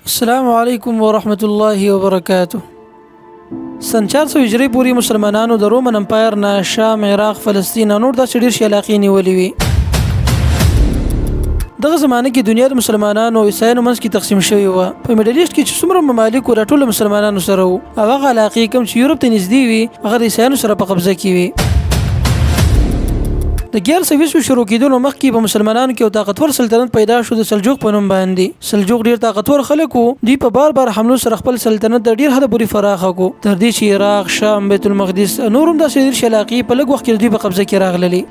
السلام علیکم ورحمت الله وبرکاته. سن 400 هجري پورې مسلمانانو د رومن امپایر نه شام، عراق، فلسطین او نور داسې ډېر شي علاقې نیولې وې. دغه زمانه کې دنیا د مسلمانانو او عیسایانو منځ کې تقسیم شوې وه. په میډل ایسټ کې چې څومره ممالک وو، دا ټول مسلمانانو سره وو، او هغه علاقې کوم چې یورپ ته نږدې وي، هغه د عیسایانو سره په قبضه کې وي. د 1120 شروع کېدلو مخکې په مسلمانانو کې یو طاقتور سلطنت پیدا شو د سلجوق په نوم باندې. سلجوق ډیر طاقتور خلک وو. دوی په بار بار حملو سره خپل سلطنت د ډیر حده پورې فراخه کو، تر دې چې عراق، شام، بیت المقدس او نور هم داسې ډیر شي علاقې په لږ وخت کې د دوی په قبضه کې راغللې.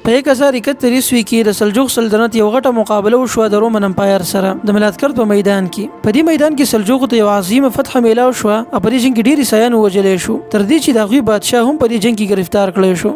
په 1071 عیسوي کې د سلجوق سلطنت یو غټه مقابله وشوه د رومن امپایر سره د ملاتکرد په میدان کې. په دې میدان کې سلجوق ته یو عظیمه فتح میلاو شوه او په دې جنګ کې ډیر عیسایان ووژلی شو، تر دې چې د هغوی بادشاه هم په دې جنګ کې ګرفتار کړی شو.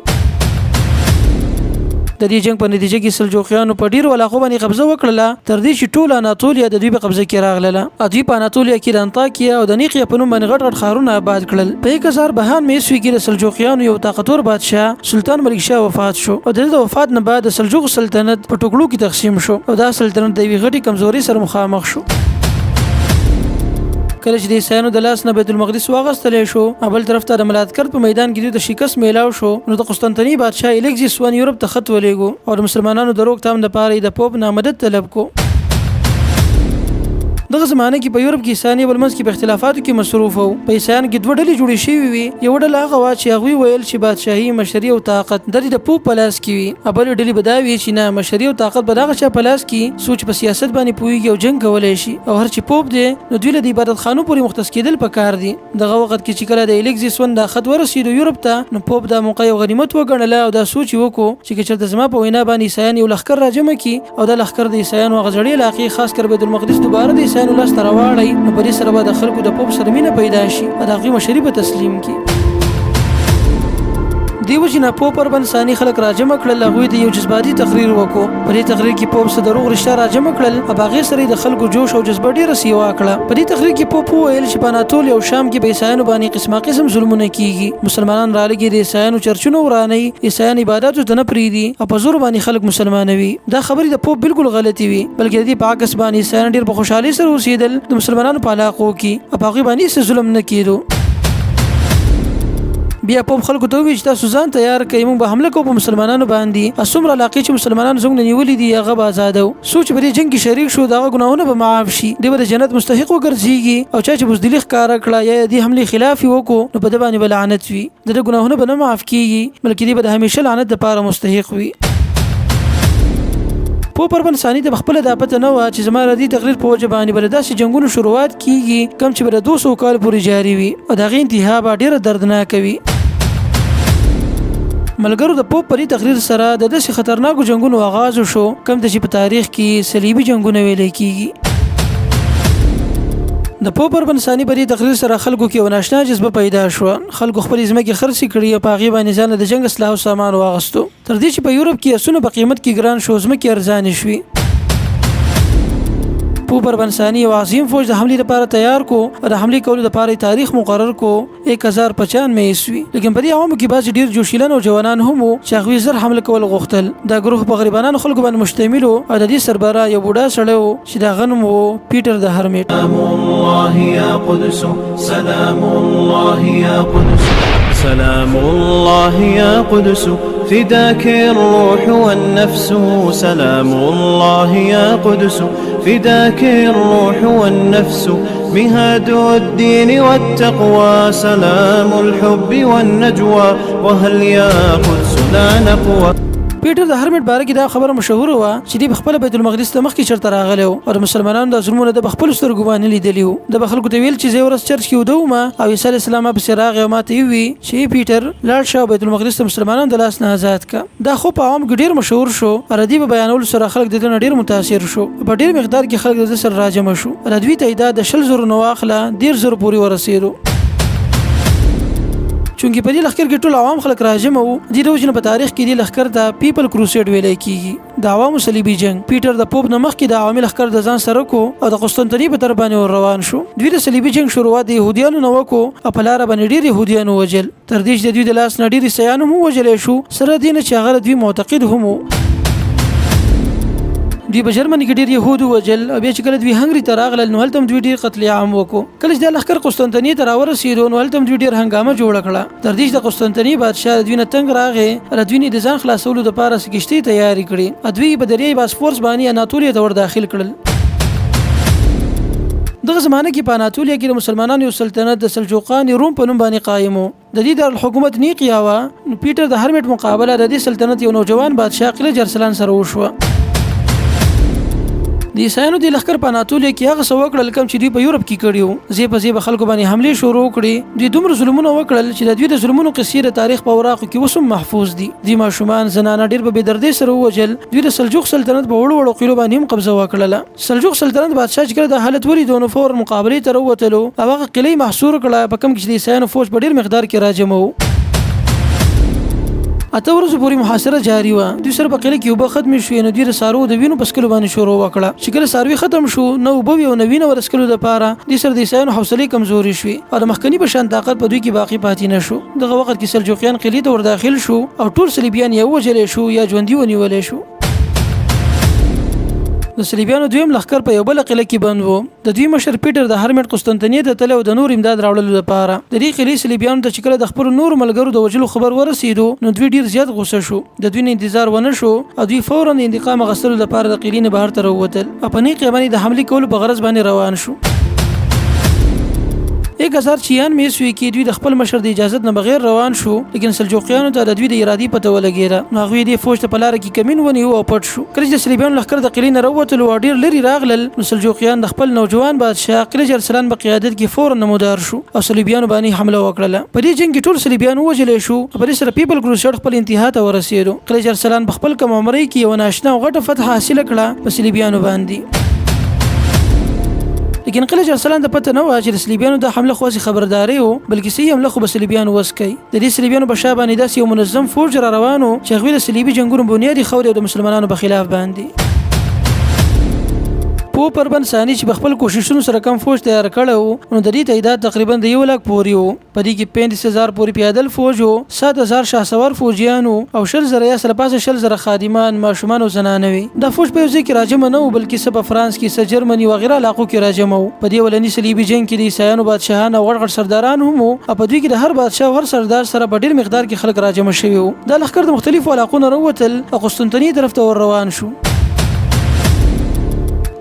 د دې جنګ په نتیجه کې سلجوقیانو په ډیرو علاقو باندې قبضه وکړله، تر دې چې ټوله اناتولیا د دوی په قبضه کې راغلله او دوی په اناتولیا کې د انطاکیا او د نیقیا په نوم باندې غټ غټ ښارونه آباد کړل. په 1092 عیسوي کې د سلجوقیانو یو طاقتور بادشاه سلطان ملک شاه وفات شو، او د ده د وفات نه بعد د سلجوق سلطنت په ټوکړو کې تقسیم شو او دا سلطنت د یوې غټې کمزورۍ سره مخامخ شو. کله چې د عیسایانو د لاس نه بیت المقدس واغستلی شو او بل طرف ته د ملاتکرد په میدان کې دوی ته شکست میلاو شو، نو د قسطنطنیې بادشاه الیکزیس ون یورپ ته خط ولیږو او د مسلمانانو د روک تام دپاره یې د پوپ نه مدد طلب کو. دغه زمانه کې په یورپ کې عیسایان یو بل منځ کې په اختلافاتو کې مصروف وو. په عیسایانو کې دوه ډلې جوړې شوې وې. یوه ډله هغه وه چې هغوی ویل چې بادشاهي، مشري او طاقت د دې د پوپ په لاس کې وي، او بلې ډلې به دا وي چې نه، مشري او طاقت به د هغه چا په لاس کې څوک چې په سیاست باندې پوهیږي او جنګ کولی شي، او هر چې پوپ دی نو دوی له د عبادت خانو پورې مختص کېدل پکار دي. دغه وخت کې چې کله د الیکزیس ون دا خط ورسېدو یورپ ته، نو پوپ دا موقع یو غنیمت وګڼله او دا سوچ یې وکړو چې که چېرته زما په وینا باندې عیسایان یو لښکر راجمع کړي او دا لښکر د عیسایانو هغه زړې علاقې، خاص کر بیت المقدس، دوباره د عیسایانو لاس ته راواړوي، نو په دې سره به د خلکو د پوپ سره مینه پیدا شي او د هغوی مشري به تسلیم کړي. دې وجې نه پوپ اربن ثاني خلک راجمع کړل، هغوی ته یو جذباتي تقریر وکړو. په دې تقریر کې پوپ څه دروغ رښتیا راجمع کړل او په هغې سره یې د خلکو جوش او جذبه ډېره سیوا کړه. په دې تقریر کې پوپ وویل چې په اناتولیا او شام کې په عیسایانو باندې قسمه قسم ظلمونه کیږي، مسلمانان رالګي د عیسایانو چرچونو ورانوي، عیسایان عباداتو ته نه پرېږدي او په زور باندې خلک مسلمانوي. دا خبرې د پوپ بالکل غلطې وي، بلکې د دې په عکس باندې عیسایان ډېر په خوشحالۍ سره اوسېدل د مسلمانانو په علاقو کې او په هغوی باندې هېڅ ظلم نه کېدو. بیا پوپ خلکو ته وویل چې تاسو ځان تیار کړئ، موږ به حمله کوو په مسلمانانو باندې او څومره علاقې چې مسلمانانو زموږ نه نیولې دي، هغه به ازادوو. څوک چې په دې جنګ کې شریک شو، د هغه ګناهونه به معاف شي، دی به د جنت مستحق وګرځېږي، او چا چې بزدلي ښکاره کړه یا د دې حملې خلاف یې وکړو، نو په ده باندې به لعنت وي، د ده ګناهونه به نه معاف کیږي، بلکې دی به د همیشه لعنت دپاره مستحق وي. پوپ اربن ثاني ته خپله دا پته نه وه چې زما د دې تقریر په وجه باندې به د داسې جنګونو شروعات کیږي کوم چې به د 200 کالو پورې جاري وي او د هغې انتها به ډېره دردناکه وي. ملګرو، د پوپ په دې تقریر سره د داسې خطرناکو جنګونو آغاز وشو کوم ته چې په تاریخ کې صلیبي جنګونه ویل کیږي. د پوپ اربن ثاني په دې تقریر سره خلکو کې یوه ناشنا جذبه پیدا شوه. خلکو خپلې ځمکې خرڅې کړې او په هغې باندې ځان له د جنګ اسلحه او سامان واغستو، تر دې چې په یورپ کې اسونه په قیمت کې ګران شو، ځمکې ارزانې شوې. پوپ اربن ثاني یو عظیم فوج د حملې لپاره تیار کو او د حملې کولو لپاره یې تاریخ مقرر کو، 1095 عیسوي. لیکن په دې عوامو کې بعضې ډېر جوشیله نوجوانان هم وو چې هغوی زر حمله کول غوښتل. دا ګروه په غریبانانو خلکو باندې مشتمل و او د دې سربراه یو بوډا سړی و چې د هغه نوم و پیټر د هرمیټ. سلام الله يا قدس، سلام الله يا قدس، سلام الله يا قدس، فداك الروح والنفس. سلام الله يا قدس، فداك الروح والنفس، مهاد الدين والتقوى، سلام الحب والنجوى، وهل يا قدس لا نقوى؟ پیټر د هرمیټ باره کې دا خبره مشهوره وه چې دی په خپله بیت المقدس ته مخکې چېرته راغلی و او د مسلمانانو دا ظلمونه ده په خپلو سترګو باندې لیدلي وو. ده به خلکو ته ویل چې زه یوه ورځ چرچ کې وده وم او عیسی علیه السلام ما پسې راغی او ما ته یې وویل چې ای پیټر، لاړ شه او بیت المقدس د مسلمانانو د لاس نه ازاد که. دا خوب په عوامو کې ډېر مشهور شو او د دې په بیانولو سره خلک د ده نه ډېر متاثر شو او په ډېر مقدار کې خلک د ده سره راجمع شو او د دوی تعداد د 20 زرو نه واخله 30 زرو پورې ورسېدو. چونکې په دې لښکر کې ټول عوام خلک راجمع وو، دې د وجې نه په تاریخ کې دې لښکر ته پیپل کروسیډ ویلی کیږي، د عوامو صلیبي جنګ. پیټر د پوپ نه مخکې د عوامي لښکر د ځان سره کو او د قسطنطنیې په طرف باندې ور روان شو. دوی د صلیبي جنګ شروعات د یهودیانو نه وکړو او په لاره باندې ډېر یهودیان ووژل، تر دې چې د دوی د لاس نه ډېر عیسایان هم ووژلی شو، سره دې نه چې هغه د دوی معتقد هم وو. دوی په جرمني کې ډېر یهود ووژل او بیا چې کله دوی هنګري ته راغلل نو هلته هم دوی ډېر قتل عام وکړو. کله چې دا لښکر قسطنطنیې ته راورسېدو نو هلته هم دوی ډېر هنګامه جوړه کړه، تر دې چې د قسطنطنیې بادشاه د دوی نه تنګ راغی او د دوی نه یې د ځان خلاصولو دپاره څه کښتۍ تیارې کړې او دوی یې په دریای باسفورس باندې اناتولیا ته ور داخل کړل. دغه زمانه کې په اناتولیا کې د مسلمانانو یو سلطنت د سلجوقان روم په نوم باندې قایم و. د دې دارالحکومت نیقیا وه. نو پیټر د هرمیټ مقابله د دې سلطنت یو نوجوان بادشاه قلج ارسلان سره وشوه. د عیسایانو د لښکر په اناتولیا کې هغه څه وکړل کوم چې دوی په یورپ کې کړي وو. ځای په ځای به خلکو باندې حملې شروع کړې. دوی دومره ظلمونه وکړل چې د دوی د ظلمونو قصې د تاریخ په اوراقو کې اوس هم محفوظ دي. دوی ماشومان، زنانه ډېر په بې دردۍ سره ووژل. دوی د سلجوق سلطنت په وړو وړو قلعو باندې هم قبضه وکړله. سلجوق سلطنت بادشاه چې کله دا حالت ولیدو نو فورا مقابلې ته راووتلو او هغه قلعه یې محصور کړه په کوم کې چې د عیسایانو فوج په ډېر مقدار کې راجمع وو. اته ورځو پورې محاصره جاري وه. دوی سره په قلعه کې اوبه ختمې شوې نو دوی د څاروو د وینو په څکلو باندې شروع وکړه. چې کله څاروي ختم شو نه اوبه وې او نه وینه وه د څکلو دپاره. دې سره د عیسایانو حوصلې کمزورې شوې او د مخکني په شان طاقت په دوی کې باقي پاتې نه شو. دغه وخت کې سلجوقیان قلعې ته ورداخل شو او ټول صلیبیان یا ووژلی شو یا ژوندي ونیولی شو. د صلیبیانو دویم لښکر په یو بله قلعه کې بند وو. د دوی مشر پیټر د هرمیټ قسطنطنیې ته تللی و د نور امداد راوړلو لپاره. د دې قلعې صلیبیانو ته چې کله د خپلو نورو ملګرو د وژلو خبر ورسیدو نو دوی ډیر زیات غوسه شو. د دوی نه انتظار ونه شو او دوی فورا د انتقام اخیستلو لپاره د قلعې نه بهر ته راووتل او په نیقیه باندې د حملې کولو په غرض باندې روان شو. 1096 عیسوي کې دوی د خپل مشر د اجازت نه بغیر روان شو، لیکن سلجوقیانو ته د دوی د ارادې پته ولګېده نو هغوی دې فوج ته په لاره کې کمین ونیو او پټ شو. کله چې د صلیبیانو لښکر د قلعې نه راووتلو او ډېر لرې راغلل نو سلجوقیان د خپل نوجوان بادشاه قلج ارسلان په قیادت کې فورا نمودار شو او صلیبیانو باندې حمله وکړله. په دې جنګ کې ټول صلیبیان ووژل شو او په دې سره پیپل کروسیډ خپل انتها ته ورسېدو. قلج ارسلان په خپل کم عمرۍ کې یوه ناشنا او غټه فتح حاصله کړه په صلیبیانو باندې. لیکن قلج ارسلان ته پته نه وه چې د صلیبیانو دا حمله خو هسې خبرداری و، بلکې صحیح حمله خو به صلیبیان وس کوي. د دې صلیبیانو په شا باندې داسې یو منظم فوج را روان و چې هغوی د صلیبي جنګونو بنیاد ایښودی او د مسلمانانو په خلاف باندې. پوپ اربن ثاني چې په خپل کوششونو سره کم فوج تیار کړی و نو د دې تعداد تقریبا د 1 لک پورې و. په دې کې 35,000 پورې پیادل فوج و، 7,000 شاهسوار فوجیان وو او 20,000 یا سره پاسه 20,000 خادمان، ماشومان او زنانه وې. دا فوج په یو ځای کې راجمع نه و، بلکې څه په فرانس کې، څه جرمني وغیره علاقو کې راجمع و. په دې اولني صلیبي جنګ کې د عیسایانو بادشاهان او غټ غټ سرداران هم وو او په دوی کې د هر بادشاه او هر سردار سره په ډېر مقدار کې خلک راجمع شوي وو. دا لښکر د مختلفو علاقو نه راووتل او قسطنطنیې طرف ته ور روان شو.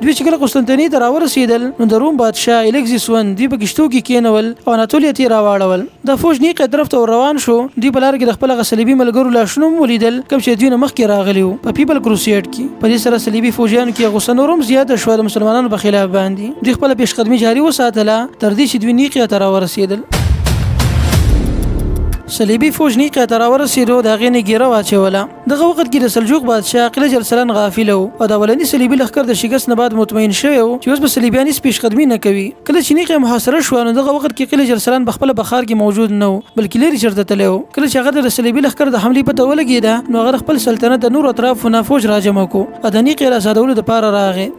دوی چې کله قسطنطنیې ته راورسېدل نو د روم بادشاه الکزیس ون دوی په کښتو کې کېنول او اناتولیا ته یې راواړول. دا فوج نیقه طرف ته ور روان شو. دوی په لار کې د خپل هغه صلیبي ملګرو لاشونه هم ولیدل کوم چې د دوی نه مخکې راغلي وو په پیپل کروسیډ کې. په دې سره صلیبي فوجیانو کې غوسه نور هم زیاته شوه د مسلمانانو په خلاف باندې. دوی خپله پیشقدمي جاري وساتله تر دې چې دوی نیقیا ته راورسېدل. صلیبي فوج نیقیا ته راورسېدو، د هغې نه ګیره واچوله. دغه وخت کې د سلجوق بادشاه قلج ارسلان غافل و او د اولني صلیبي لښکر د شکست نه بعد مطمئن شوی و چې اوس به صلیبیان هیڅ پیشقدمي نه کوي. کله چې نیقه محاصره شوه نو دغه وخت کې قلج ارسلان په خپله په ښار کې موجود نه و بلکې لرې چېرته تللی و. کله چې هغه ته د صلیبي لښکر د حملې پته ولګېده نو هغه د خپل سلطنت د نورو اطرافو نه فوج راجمع کړو او د نیقې د ازادولو دپاره راغی.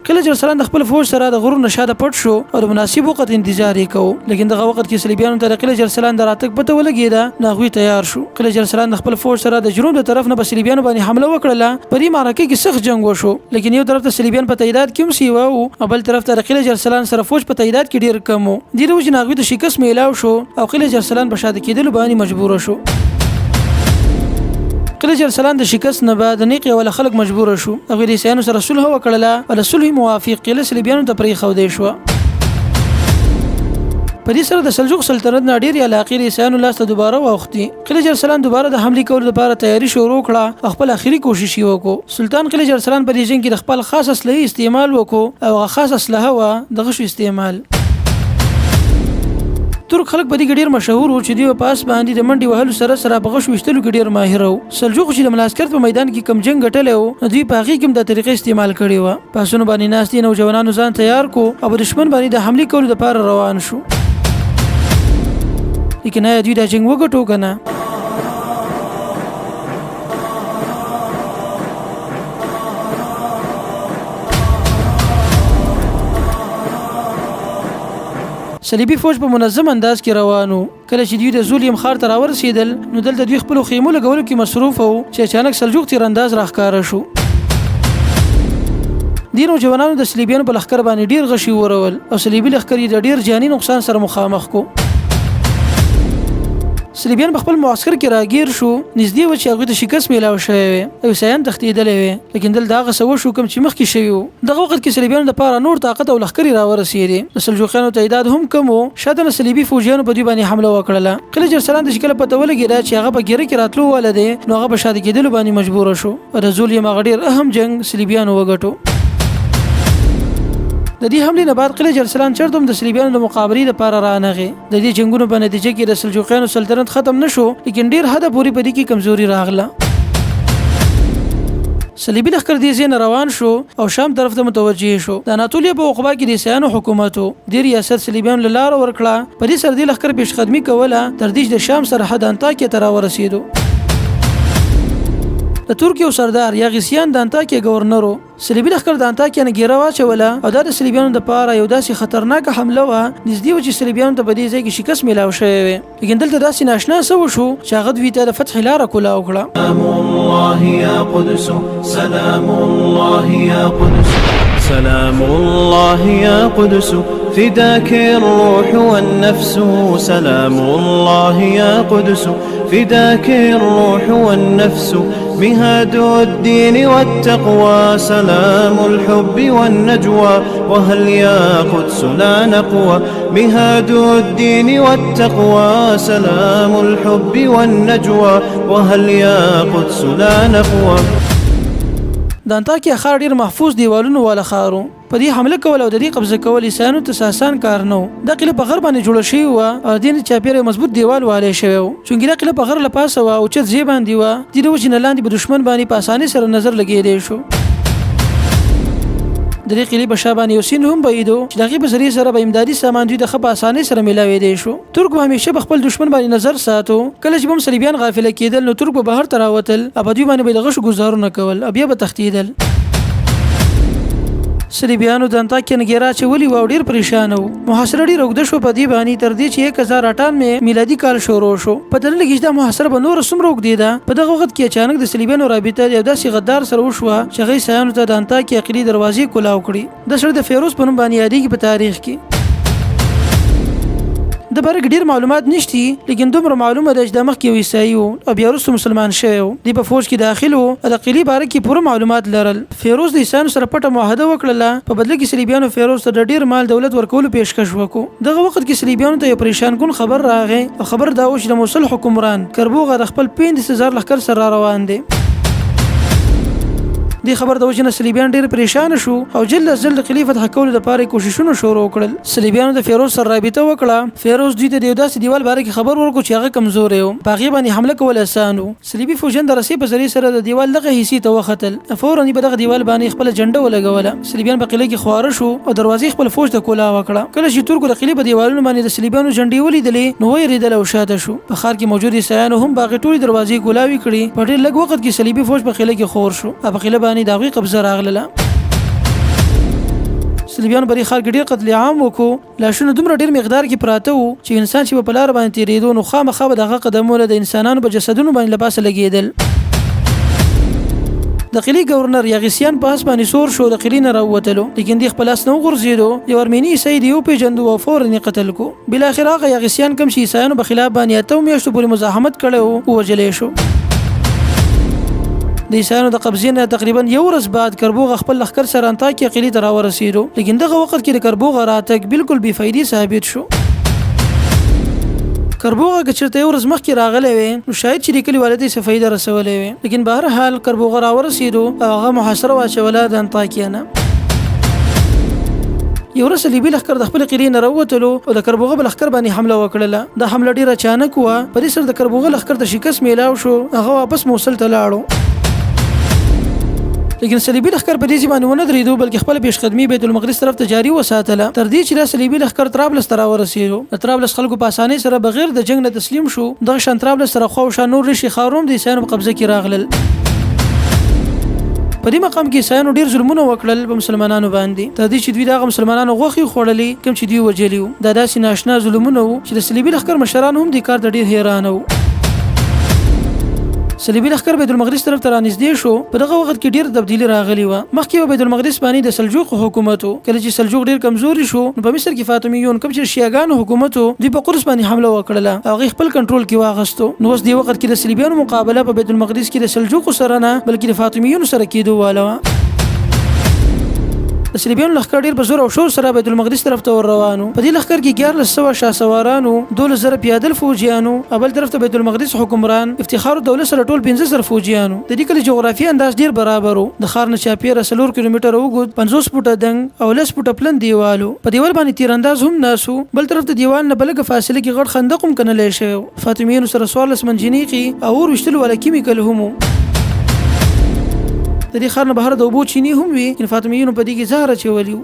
قلج ارسلان د خپل فوج سره د غرونو نه شاته پټ شو او د مناسب وخت انتظار یې کوو. لیکن دغه وخت کې صلیبیانو ته د قلج ارسلان د راتګ پته ولګېده نو هغوی تیار شو. قلج ارسلان د خپل فوج سره د جنوب د طرف نه په صلیبیانو باندې حمله وکړله. په دې معرکه کې سخت جنګ وشو، لیکن یو طرف ته صلیبیان په تعداد کې هم سیوا وو او بل طرف ته د قلج ارسلان سره فوج په تعداد کې ډیر کم وو. دې د وجې نه هغوی ته شکست میلاو شو او قلج ارسلان په شاته کېدلو باندې مجبور شو. قلج ارسلان د شکست نه بعد نیقې والا خلک مجبور شو. هغوی د عیسایانو سره صلح وکړله او د صلح موافق قلعه صلیبیانو ته پرېښودی شوه. په دې سره د سلجوق سلطنت نه ډېرې علاقې د عیسایانو لاس ته دوباره واوښتې. قلج ارسلان دوباره د حملې کولو لپاره تیاری شروع کړه او خپل اخري کوشش یې وکړو. سلطان قلج ارسلان په دې جنګ کې د خپل خاص اسلحې استعمال وکړو او هغه خاص اسلحه وه د غشو استعمال. ترک خلک په دې کې ډېر مشهور وو چې دوی په اس باندې د منډې وهلو سره سره په غشو ویشتلو کې ډېر ماهر وو. سلجوق چې د ملاسکرت په میدان کې کوم جنګ ګټلی و نو دوی په هغې کې هم دا طریقه استعمال کړې وه. په اسونو باندې ناست دې نوجوانانو ځان تیار کو او په دښمن باندې د حملې کولو دپاره روان شو. لیکن آیا دوی دا جنګ وګټو که نه؟ صلیبي فوج په منظم انداز کې روان و. کله چې دوی د زولیم ښار ته راورسېدل نو دلته دوی خپلو خیمو لګولو کې مصروف وو چې اچانک سلجوق تیرانداز راښکاره شو. دې نوجوانانو د صلیبیانو په لښکر باندې ډیر غشي وورول او صلیبي لښکر یې د ډیر جاني نقصان سره مخامخ کو. صلیبیان په خپل معسکر کې راګیر شو، نږدې و چې هغوی ته شکست میلاو شوی وی او عیسایان تښتېدلی وی، لیکن دلته هغه څه وشو کوم چې مخکې شوي وو. دغه وخت کې صلیبیانو دپاره نور طاقت او لښکرې راورسېدې، د سلجوقیانو تعداد هم کم و، شاته نه صلیبي فوجیانو په دوی باندې حمله وکړله. قلج ارسلان ته چې کله پته ولګېده چې هغه په ګیره کې راتلو واله دی نو هغه په شاته کېدلو باندې مجبور شو او د زولیم هغه ډېر اهم جنګ صلیبیانو وګټو. د دې حملې نه بعد قلج ارسلان چرته هم د صلیبیانو د مقابلې لپاره رانغی. د دې جنګونو په نتیجه کې د سلجوقیانو سلطنت ختم نه شو، لیکن ډیر حده پورې په دې کې کمزوري راغله. صلیبي لښکر دې ځای نه روان شو او شام طرف ته متوجه شو. د اناتولیا په عقبا کې د عیسایانو حکومت و. دې ریاست صلیبیانو له لاره ورکړه. په دې سره دې لښکر پیشقدمي کوله تر دې چې د شام سرحد انطاکیه ته راورسېدو. د ترک یو سردار یاغیسیان د انطاکیه ګورنر و. صلیبي لښکر د انطاکیه نه ګیره واچوله او دا د صلیبیانو دپاره یو داسې خطرناکه حمله وه، نږدې وه چې صلیبیانو ته په دې ځای کې شکست میلاو شوی وی. لیکن دلته داسې ناشنا څه وشو چې هغه دوی ته د فتح لاره کولاو کړه. سلام الله يا قدس، سلام الله يا قدس، سلام الله يا قدس، فداك الروح والنفس، سلام الله يا قدس، فداك الروح والنفس، مهاد الدين والتقوى، سلام الحب والنجوى، وهل يا قدس لا نقوى، مهاد الدين والتقوى، سلام الحب والنجوى، وهل يا قدس لا نقوى. د انطاکیه ښار ډیر محفوظ دیوالونو والا ښار و. په دې حمله کول او د دې قبضه کول عیسایانو ته څه اسان کار نه و. دا قلعه په غر باندې جوړه شوې وه او د دې نه چاپېره یو مضبوط دیوال والی شوی و. چونکې دا قلعه په غر له پاسه وه او اوچت ځای باندې وه، دې د وجې نه لاندې په دښمن باندې په اسانۍ سره نظر لګېدی شو. د دې قلعې په شا باندې یو سیند هم بهېدو چې د هغې په ذریعې سره به امدادي سامان دوی ته ښه په اسانۍ سره میلاوېدی شو. ترک به همیشه په خپل دښمن باندې نظر ساتو. کله چې به هم صلیبیان غافله کېدل نو ترک به بهر ته راوتل او په دوی باندې به یې د غشو ګوزارونه کول او بیا به تښتېدل. صلیبیانو د انطاکیه نه ګیره اچولې وه او ډېر پریشانه وو. محاصره ډېره اوږده شوه په دې باندې تر دې چې 1098 میلادي کال شروع شو. پته نه لګي چې دا محاصره به نوره څومره اوږدېده. په دغه وخت کې اچانک د صلیبیانو رابطه د یو داسې غدار سره وشوه چې هغه عیسایانو ته د انطاکیه قلعې دروازې کولاو کړې. دا سړی د فیروز په نوم باندې یادېږي په تاریخ کې. د باره کې ډېر معلومات نشتي، لیکن دومره معلومه ده چې دا مخکې یو عیسایي و او بیا وروسته مسلمان شوی و. دی په فوج کې داخل و او د قلعې باره کې پوره معلومات لرل. فیروز د عیسایانو سره پټه معاهده وکړله. په بدله کې صلیبیانو فیروز ته د ډېر مال دولت ورکولو پیشکش وکړو. دغه وخت کې صلیبیانو ته یو پریشان کن خبر راغی او خبر دا و چې د موصل حکمران کربوغه د خپل 35,000 لښکر سره را روان دی. دې خبر د وجې نه صلیبیان ډېر پریشان شو او جلد از جلد د قلعې فتح کولو دپاره یې کوششونه شروع کړل. صلیبیانو د فیروز سره رابطه وکړه. فیروز دوی ته د یو داسې دیوال باره کې خبر ورکړو چې هغه کمزوری و، په هغې باندې حمله کول اسان و. صلیبي فوجیان د رسۍ په ذریعې سره د دیوال دغه حصې ته وختل. فوراً یې په دغه دیوال باندې خپله جنډه ولګوله. صلیبیان په قلعه کې خواره شو او دروازې خپل فوج ته کولا وکړه. کله چې ترکو د قلعې په دیوالونو باندې د صلیبیانو جنډې ولیدلې نو ویرېدل او شاته شو. په ښار کې موجود عیسایانو هم باغې ټولې دروازې کولاوې کړې. په ډېر لږ وخت کې صلیبي فوج په قلعه کې خور شو او په قلعه باندې د هغوی قبضه راغلله. صلیبیانو په دې ښار کې ډېر قتل عام وکړو. لاشونه دومره ډېر مقدار کې پراته وو چې انسان چې به په لاره باندې تېرېدو نو خامخا به د هغه قدمونه د انسانانو په جسدونو باندې له پاسه لګېدل. د قلعې ګورنر یاغیسیان په اس باندې سور شو، د قلعې نه راووتلو، لیکن دی خپل اس نه وغورځېدو. یو ارمیني عیسایي دی وپېژندو او فوراً یې قتل کو. بالاخره هغه یاغیسیان کوم چې عیسایانو په خلاف باندې اتو میاشتو پورې مزاحمت کړی و، ووژلی شو. د عیسایانو د قبضې نه تقریبا یو ورځ بعد کربوغه خپل لښکر سره انطاکیه قلعې ته راورسېدو، لیکن دغه وخت کې د کربوغه راتګ بالکل بې فایدې ثابت شو. کربوغه که چېرته یو ورځ مخکې راغلی وی نو شاید چې د کلي والي ته یې څه فایده رسولی وی، لیکن بهرحال کربوغه راورسېدو او هغه محاصره واچوله د انطاکیه نه. یو ورځ صلیبي لښکر د خپلې قلعې نه راووتلو او د کربوغه په لښکر باندې حمله وکړله. دا حمله ډېره اچانک وه، په دې سره د کربوغه لښکر ته شکست میلاو شو، هغه واپس موصل ته لاړو. لیکن صلیبي لښکر په دې ځای باندې ونه درېدو، بلکې خپله پیشقدمي بیت المقدس طرف ته جاري وساتله تر دې چې دا صلیبي لښکر طرابلس ته راورسېدو. د طرابلس خلکو په اسانۍ سره بغیر د جنګ نه تسلیم شو. دغه شان طرابلس سره خواوشا نور لږ ښارونه هم د عیسایانو په قبضه کې راغلل. په په دې مقام کې عیسایانو ډیر ظلمونه وکړل په مسلمانانو باندې، تر دې چې دوی د هغه مسلمانانو غوښې خوړلې کوم چې دوی وژلي وو. دا داسې نااشنا ظلمونه وو چې د صلیبي لښکر مشران هم دې کار ته ډیر حیران وو. صلیبي لښکر بیت المقدس طرف ته رانږدې شو. په دغه وخت کې ډیره تبدیلي راغلې وه. مخکې په بیت المقدس باندې د سلجوق حکومت و. کله چې سلجوق ډیر کمزوري شو نو په مصر کې فاطمیون کوم چې د شیعه ګانو حکومت و، دوی په قدس باندې حمله وکړله او هغه خپل کنټرول کې واغستو. نو اوس دې وخت کې د صلیبیانو مقابله په بیت المقدس کې د سلجوقو سره نه بلکې د فاطمیونو سره کېدو واله وه. د صلیبیانو لښکر ډیر په زور او شور سره بیت المقدس طرف ته ور روان وو. په دې لښکر کې 1100 شاه سواران وو، 12,000 پیادل فوجیان وو او بل طرف ته بیت المقدس حکمران افتخار الدوله سره ټول 5000 فوجیان وو. د دې کلي جغرافي انداز ډیر برابر وو. د ښار نه چاپیره 4 کیلومتره اوږد، 50 فوټه دنګ او 10 فوټه پلن دیوال وو. په دیوال باندې تیرانداز هم ناست وو. بل طرف ته دیوال نه په لږه فاصله کې غټ خندق هم کنلی شوی وو. فاطمیانو سره 14 منجنیقي او اور ویشتلو والا کیمیکل هم وو. د دې ښار نه بهر د اوبو چینې هم وي، ان فاطمیونو په دې کې زهر اچولي وو.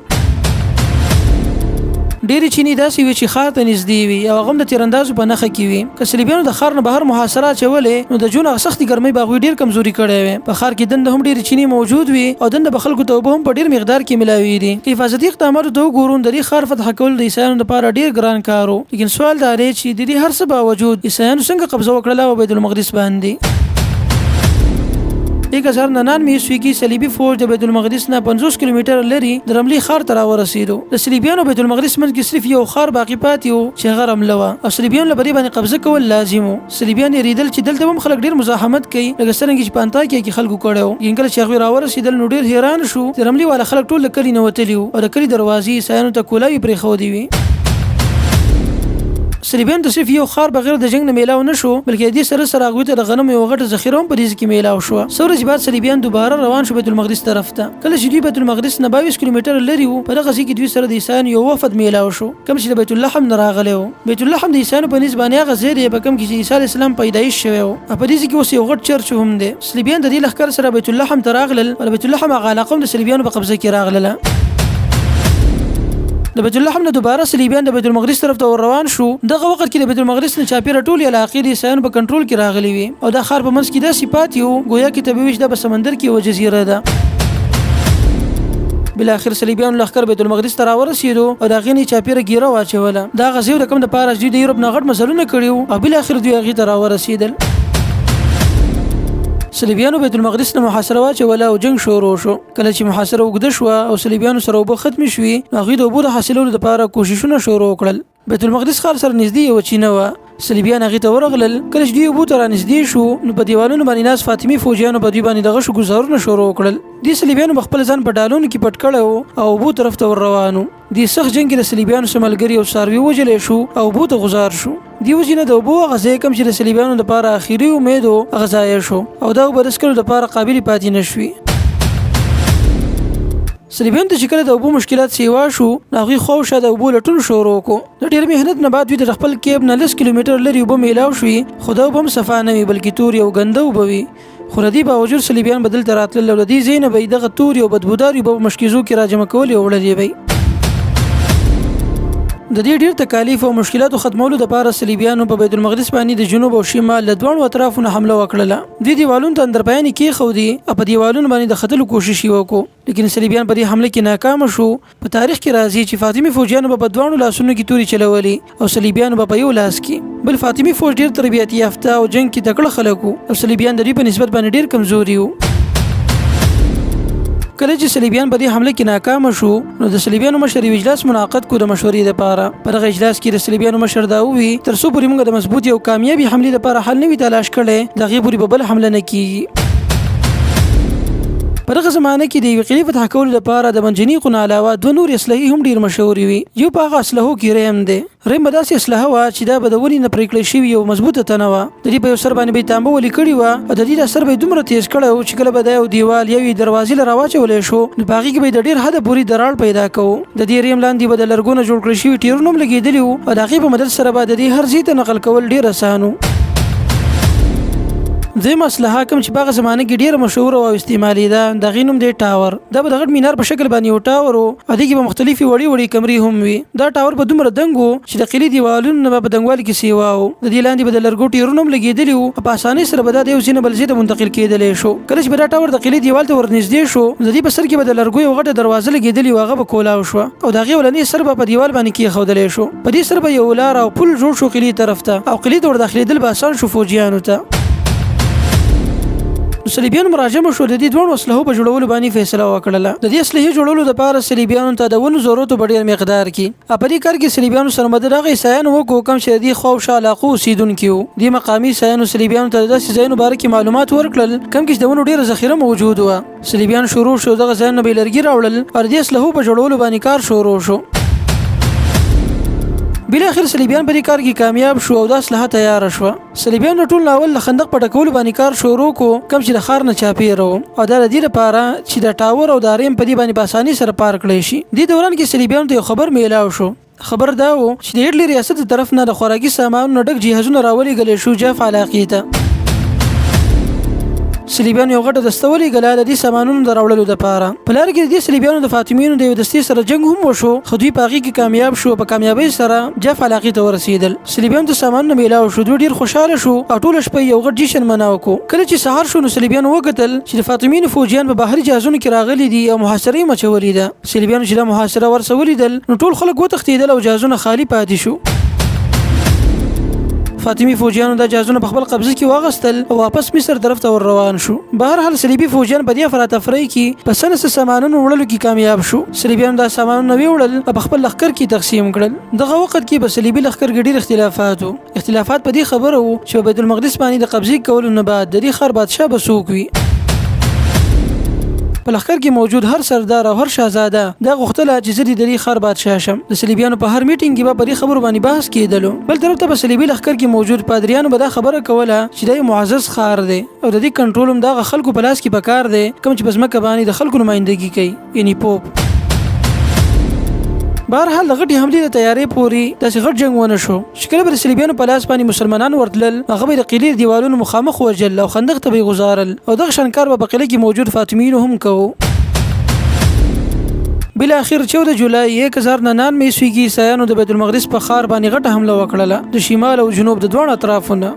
ډېرې چینې داسې وي چې ښار ته نږدې وي او هغه هم د تیراندازو په نښه کې وي. که صلیبیانو د ښار نه بهر محاصره اچولې نو د جون هغه سختې ګرمۍ به هغوی ډېر کمزوري کړی وی. په ښار کې دنده هم ډېرې چینې موجود وي او دنده به خلکو ته اوبه هم په ډېر مقدار کې ملاوېدي. که حفاظتي اقداماتو ته وګورو نو د دې ښار فتح کول د عیسایانو لپاره ډېر ګران کار و. لیکن سوال دا دی چې د دې هر څه باوجود عیسایانو څنګه قبضه وکړله په بیت المقدس باندې؟ 1099 عیسوي کې صلیبي فوج د بیت المقدس نه 50 کیلومتره لرې د رملې ښار ته راورسېدو. د صلیبیانو بیت المقدس منځ کې صرف یو ښار باقي پاتې و چې هغه رمله وه او صلیبیانو له په دې باندې قبضه کول لازم و. صلیبیان یریدل چې دلته هم خلک ډیر مزاحمت کوي، لکه څرنګه چې په انطاکیه کې خلکو کړی و. لیکن کله چې هغوی راورسېدل نو ډیر حیران شو چې رملې والا خلک ټول له کلي نه وتلي وو او د کلي دروازې عیسایانو ته کولاوې پرېښودې وې. صلیبیانو ته صرف یو ښار بغیر د جنګ نه میلاو نه شو، بلکې د دې سره سره هغوی ته د غنمو یوه غټه ذخیره هم په دې ځای کې میلاو شوه. څه ورځې بعد صلیبیان دوباره روان شو بیت المقدس طرف ته. کله چې دوی بیت المقدس نه 22 کیلومتره لرې وو، په دغه ځای کې دوی سره د عیسایانو یو وفد میلاو شو کوم چې د بیت اللحم نه راغلی و. بیت اللحم د عیسایانو په نزد باندې هغه ځای دی په کوم کې چې عیسی علیه السلام پیدایش شوی و او په دې ځای کې اوس یو غټ چرچ هم دی. صلیبیان د دې لښکر سره بیت اللحم ته راغلل او د بیت اللحم هغه علاقه هم د صلیبیانو په قبضه کې راغلله. د بیت اللحم نه دوباره صلیبیان د بیت المقدس طرف ته ور روان شو. دغه وخت کې د بیت المقدس نه چاپیره ټولې علاقې د عیسایانو په کنټرول کې راغلي وي او دا ښار په منځ کې داسې پاتې و ګویا کې ته به وایې چې دا په سمندر کې یوه جزیره ده. بالاخر صلیبیانو لښکر بیت المقدس ته راورسېدو او د هغې نه یې چاپیره ګیره واچوله. دا هغه ځای و د کوم دپاره چې دوی د یورپ نه غټ مزلونه کړي وو او بالاخر دوی هغې ته راورسېدل. صلیبیانو بیت المقدس نه محاصره واچوله او جنګ شروع شو. کله چې محاصره اوږده شوه او صلیبیانو سره اوبه ختمې شوې نو هغوی د اوبو د حاصلولو دپاره کوششونه شروع کړل. بیت المقدس ښار سره نږدې یوه چینه وه. صلیبیان هغې ته ورغلل. کله چې دوی اوبو ته رانږدې شو نو په دیوالونو باندې ناست فاطمي فوجیانو په دوی باندې د غشو ګزارونه شروع کړل. دې صلیبیانو به خپل ځان په ډالونو کې پټ کړی و او اوبو طرف ته ور روان وو. دې سخت جنګ کې د صلیبیانو څه ملګري او څاروي وژلی شو او اوبو ته غوځار شو. دې وجې نه د اوبو هغه ځای کوم چې د صلیبیانو دپاره اخري امید و هغه ضایع شو او دا اوبه د څښلو دپاره قابلې پاتې نه شوې. صلیبیانو ته چې کله د اوبو مشکلات سیوا شو نو هغوی خوا او شا د اوبو لټون شروع کړو. د ډېر محنت نه بعد دوی ته د خپل کیب نه 10 کیلومتر لرې اوبه میلاو شوې، خو دا اوبه هم صفا نه وي بلکې تورې او ګنده اوبه وي. خو له دې باوجود صلیبیان به دلته راتلل او له دې ځای نه به یې دغه تورې او بدبودارې اوبه په مشکیزو کې راجمع کولې او وړلې به یې. د دې ډېر تکالیف او مشکلاتو ختمولو دپاره صلیبیانو په بیت المقدس باندې د جنوب او شمال له دواړو اطرافو نه حمله وکړله. دوی دیوالونو ته اندرپایانې کېښودې او په دیوالونو باندې د ختلو کوشش یې وکړو، لیکن صلیبیان په دې حمله کې ناکام شو. په تاریخ کې راځي چې فاطمي فوجیانو به په دواړو لاسونو کې تورې چلولې او صلیبیانو به په یو لاس کې. بل فاطمي فوج ډیر تربیت یافته او جنګ کې تکړه خلک وو او صلیبیان د دوی په نسبت باندې ډیر کمزوري وو. کله چې صلیبیان په دې حمله کې ناکام شو نو د صلیبیانو مشر یو اجلاس منعقد کو د مشورې لپاره. په دغه اجلاس کې د صلیبیانو مشر دا ووی تر څو پورې موږ د مضبوطې او کامیابې حملې لپاره حل نه وي تلاش کړی د هغې پورې به بله حمله نه کیږي. په دغه زمانه کې د یوې قلعې فتح کولو لپاره د منجنیقو نه علاوه دوه نورې اسلحې هم ډېرې مشهورې وې. یو په هغه اسلحو کې ریم دی. ریم به داسې اسلحه وه چې دا به د ونې نه پرې کړی شوي یوه مضبوطه تنه وه. د دې په یو سر باندې به یې تانبه ولي کړې وه او د دې دا سر به یې دومره تېز کړی و چې کله به دا یو دیوال یا یوې دروازې له راواچولی شو نو په هغې کې به یې د ډېر حده پورې دراړ پیدا کوو. د دې ریم لاندې به د لرګو نه جوړ کړل شوي ټیرونه هم لګېدلي وو او د هغې په مدد سره به د دې هر ځای ته نقل کول ډېر اسان و. دویمه اسلحه کوم چې په هغه زمانه کې ډیره مشهوره وه او استعمالیده، د هغې نوم دی ټاور. دا به د غټ مینار په شکل باندې یو ټاور و او دې کې به مختلفې وړې وړې کمرې هم وي. دا ټاور به دومره دنګ و چې د قلعې دیوالونو نه به په دنګوالي کې سیوا و. د دې لاندې به د لرګو ټیرونه هم لګېدلي وو او په اسانۍ سره به دا د یو ځای نه بل ځای ته منتقل کېدلی شو. کله چې به دا ټاور د قلعې دیوال ته ورنږدې شو، نو د دې په سر کې به د لرګو یو غټه دروازه لګېدلې وه، هغه به کولاو شوه او د هغې اولنی سر به په دیوال باندې کېښودلی شو. په دې سره به یو لاره او پل جوړ شو قلعې طرف ته او قلعې ته ورداخلېدل به اسان شو فوجیانو ته. نو صلیبیانو مراجمه شو، د دې دواړو اسلحو په جوړولو باندې فیصله وکړله. د دې اسلحې جوړولو لپاره صلیبیانو ته د ونو ضرورت په ډیر مقدار کې. په دې کار کې صلیبیانو سره مدد هغه عیسایانو وکړو کوم چې د دې خوا او شا علاقو اوسېدونکي وو. دې مقامي عیسایانو صلیبیانو ته د داسې ځایونو باره کې معلومات ورکړل کوم کې چې د ونو ډیره ذخیره موجود وه. صلیبیان شروع شو، دغه ځایونه به یې لرګي راوړل او د دې اسلحو په جوړولو باندې کار شروع شو. بالاخره صلیبیان په دې کار کې کامیاب شو او دا اسلحه تیاره شوه. صلیبیانو ټول ناول د خندق په ډکولو باندې کار شروع کو کوم چې د ښار نه چاپیره و، او دا د دې لپاره چې د ټاور او د ریم په دې باندې په اسانۍ سره پار کړی شي. دې دوران کې صلیبیانو ته یو خبر میلاو شو. خبر دا و چې د اډلي ریاست د طرف نه د خوراکي سامانونو ډک جهازونه راولېږل شو جاف علاقې ته. صلیبیانو یو غټه دسته ولېږله د دې سامانونو د راوړلو دپاره. په لار کې د دې صلیبیانو د فاطمیانو د یو دستې سره جنګ هم وشو، خو دوی په هغې کې کامیاب شو او په کامیابۍ سره جاف علاقې ته ورسېدل. صلیبیانو ته سامانونه میلاو شو، دوی ډېر خوشحاله شو او ټوله شپه یې یو غټ جشن مناو کو. کله چې سهار شو نو صلیبیانو وکتل چې د فاطمیانو فوجیان په بحري جهازونو کې راغلي دي او محاصره یې مچولې ده. صلیبیانو چې دا محاصره ورسه ولیدل نو ټول خلک وتښتېدل او جهازونه خالي پاتې شو. فاطمي فوجیانو دا جهازونه په خپل قبضه کې واغستل او واپس مصر طرف ته ور روان شو. بهرحال صلیبي فوجیان په دې افراتفرۍ کې په څه نه څه سامانونو وړلو کې کامیاب شو. صلیبیانو دا سامانونه ویوړل او په خپل لښکر کې تقسیم کړل. دغه وخت کې په صلیبي لښکر کې ډېر اختلافات وو. اختلافات په دې خبره وو چې په بیت المقدس باندې د قبضې کولو نه بعد د دې ښار بادشاه به څوک وي. په لښکر کې موجود هر سردار او هر شاهزاده دا غوښتله چې زه دې د دې ښار بادشاه شم. د صلیبیانو په هر میټینګ کې به په دې خبرو باندې بحث کېدلو. بل طرف ته په صلیبي لښکر کې موجود پادریانو به دا خبره کوله چې دا یو معزز ښار دی او د دې کنټرول هم د هغه خلکو په لاس کې پکار دی کوم چې په ځمکه باندې د خلکو نمایندګي کوي، یعنی پوپ. بهرحال د غټې حملې د تیارې پورې داسې غټ جنګ ونه شو چې کله به د صلیبیانو په لاس باندې مسلمانان ورتلل، هغه به د قلعې د دیوالونو مخامخ وژل او خندق ته به یې غوځارل، او دغه شان کار به په قلعه کې موجود فاطمیینو هم کوو. بالاخر 14 جولای 1099 عیسوي کې عیسایانو د بیت المقدس په ښار باندې غټه حمله وکړله، د شمال او جنوب د دواړو اطرافو نه.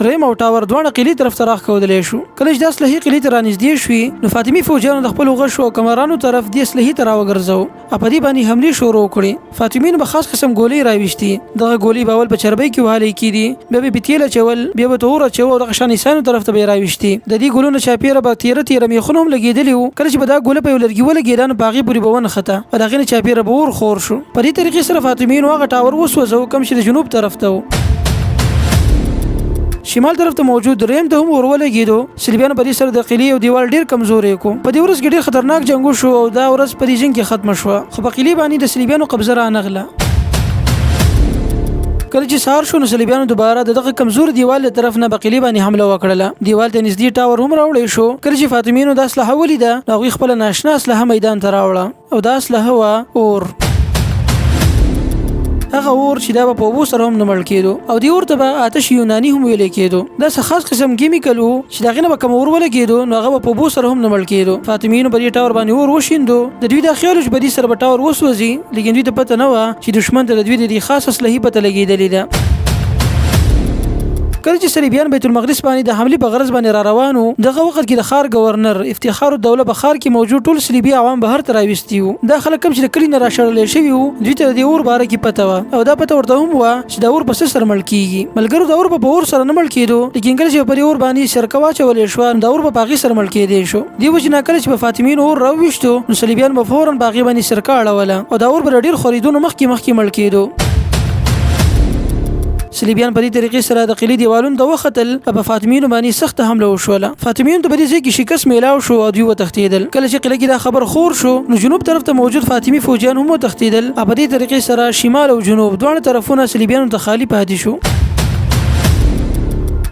ریم او ټاور دواړه قلعې طرف ته راښکودلی شو. کله چې د اسلحې قلعې ته رانږدې شوې نو فاطمي فوجیانو د خپلو غشو او کمرانو طرف دې اسلحې ته راوګرځاو او په دې باندې حملې شروع کړې. فاطمینو به خاص قسم ګولۍ راویشتې. دغه ګولۍ به اول په چربۍ کې وهلې کېدې، بیا به یې په تېل اچول، بیا به اور اچوه او دغه شان عیسایانو طرف ته به یې راویشتې. د دې ګولو نه چاپېره به تېره تېره میخونه هم لګېدلي وو. کله چې به دا ګوله په یو لرګي ولګېده نو په هغې پورې به ونښته او د هغې نه چاپېره به اور خور شو. په دې طریقې سره فاطمیانو هغه ټاور وسوځاوه کوم چې د جنوب طرف ته و. شمال طرف ته موجود ریم ته هم اور ولګېدو. صلیبیانو په دې سره د قلعې او دیوال ډېر کمزوری کو. په دې ورځ کې ډېر خطرناک جنګ وشو او دا ورځ په دې جنګ کې ختمه شوه، خو په قلعې باندې د صلیبیانو قبضه رانغله. کله چې سهار شو نو صلیبیانو دوباره د دغه کمزوري دیوال له طرف نه په قلعې باندې حمله وکړله. دیوال ته نږدې ټاور هم راوړی شو. کله چې فاطمیانو دا اسلحه ولیده نو هغوی خپله ناشنا اسلحه میدان ته راوړه او دا اسلحه وه اور. هغه اور چې دا به په اوبو سره هم نه مړ کېدو او دې اور ته به آتش یوناني هم ویلی کېدو. دا څه خاص قسم کیمیکل و چې د هغې نه به کوم اور ولګېدو نو هغه به په اوبو سره هم نه مړ کېدو. فاطمیانو په دې ټاور باندې اور وشیندو. د دوی دا خیال و چې په دې سره به ټاور وسوځي، لیکن دوی ته پته نه وه چې دښمن ته د دوی د دې خاص اسلحې پته لګېدلې ده. کله چې صلیبیان بیت المقدس باندې د حملې په غرض باندې را روان وو، دغه وخت کې د ښار ګورنر افتخار الدوله په ښار کې موجود ټول صلیبي عوام بهر ته راویستي وو. دا خلک کوم چې د کلي نه راشړلی شوي وو دوی ته د دې اور باره کې پته وه او دا پته ورته هم وه چې دا اور په څه سره مړ کیږي. ملګرو دا اور به په اور سره نه مړ کېدو، لیکن کله چې په دې اور باندې سرکه واچولې شوه نو دا اور به په هغې سره مړ کېدی شو. دې وجې نه کله چې به فاطمین اور راوویشتو نو صلیبیان به فوراً په هغې باندې سرکه اړوله او دا اور به له ډېر خورېدو نه مخکې مخکې مړ کېدو. صلیبیان په دې طریقې سره د قلعې دیوالونو ته وختل او په فاطمیانو باندې سخته حمله وشوله. فاطمیانو ته په دې ځای کې شکست میلاو شو او دوی وتښتېدل. کله چې قلعه کې دا خبر خور شو نو جنوب طرف ته موجود فاطمي فوجیان هم وتښتېدل او په دې طریقې سره شمال او جنوب دواړه طرفونه صلیبیانو ته خالي پاتې شو.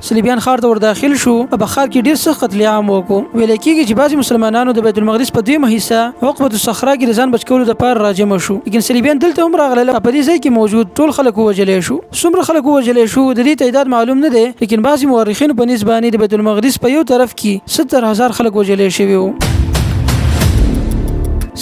صلیبیان ښار ته ورداخل شو او په ښار کې ډیر سخت قتل عام وکړو. ویل کیږي چې بعضې مسلمانانو د بیت المقدس په دویمه حصه عقبة الصخره کې د ځان بچ کولو دپاره راجمع شو، لیکن صلیبیان دلته هم راغلل او په دې ځای کې موجود ټول خلک ووژلی شو. څومره خلک ووژلی شو د دې تعداد معلوم نه دی، لیکن بعضې مورخینو په نس باندې د بیت المقدس په یو طرف کې 70,000 خلک وژلی شوي وو.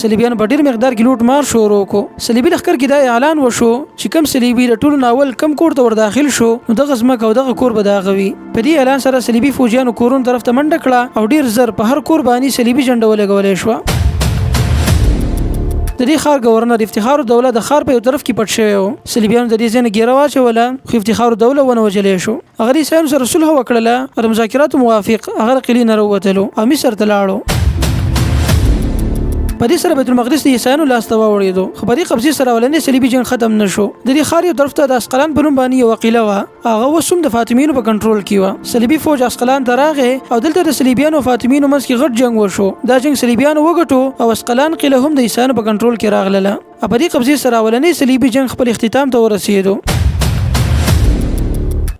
صلیبیانو په ډیر مقدار کې لوټ مار شروع کو. صلیبي لښکر کې دا اعلان وشو چې کوم صلیبي د ټولو نه اول کوم کور ته ورداخل شو نو دغه ځمکه او دغه کور به د هغه وي. په دې اعلان سره صلیبي فوجیانو کورونو طرف ته منډه کړه او ډیر زر په هر کور باندې صلیبي جنډه ولګولی شوه. د دې ښار ګورنر افتخار الدوله د ښار په یو طرف کې پټ شوی و. صلیبیانو د دې ځای نه ګیره واچوله خو افتخار الدوله ونه وژلی شو. هغه د عیسایانو سره صلح وکړله او د مذاکراتو موافق هغه د قلعې نه راووتلو او مصر ته لاړو. په دې سره بیت المقدس د عیسایانو لاس ته واوړېدو، خو په دې قبضې سره اولنی صلیبي جنګ ختم نه شو. د دې ښار یو طرف ته د عسقلان په نوم باندې یوه قلعه وه، هغه اوس هم د فاطمینو په کنټرول کې وه. صلیبي فوج عسقلان ته راغی او دلته د صلیبیانو او فاطمینو منځ کې غټ جنګ وشو. دا جنګ صلیبیانو وګټو او عسقلان قلعه هم د عیسایانو په کنټرول کې راغلله. په دې قبضې سره اولنی صلیبي جنګ خپل اختتام ته ورسېدو.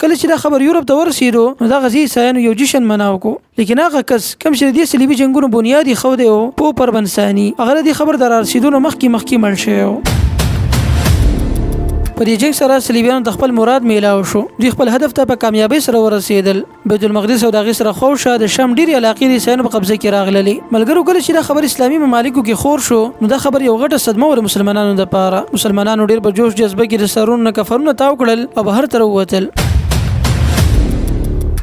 کله چې دا خبر یورپ ته ورسېدو نو دغه ځای عیسایانو یو جشن مناو کو، لیکن هغه کس کوم چې د دې صلیبي جنګونو بنیاد یې ښودی و، پوپ اربن ثاني، هغه د دې خبر د رارسېدو نه مخکې مخکې مړ شوی و. په دې جنګ سره صلیبیانو ته خپل مراد میلاو شو. دوی خپل هدف ته په کامیابۍ سره ورسېدل. بیت المقدس او د هغې سره خوشا د شام ډېرې علاقې د عیسایانو په قبضه کې راغللې. ملګرو کله چې دا خبر اسلامي ممالکو کې خور شو نو دا خبر یو غټه صدمه وه د مسلمانانو دپاره. مسلمانانو ډېر په جوش جذبه کې د سرونو نه کفرونه تاو کړل او بهر ته راووتل.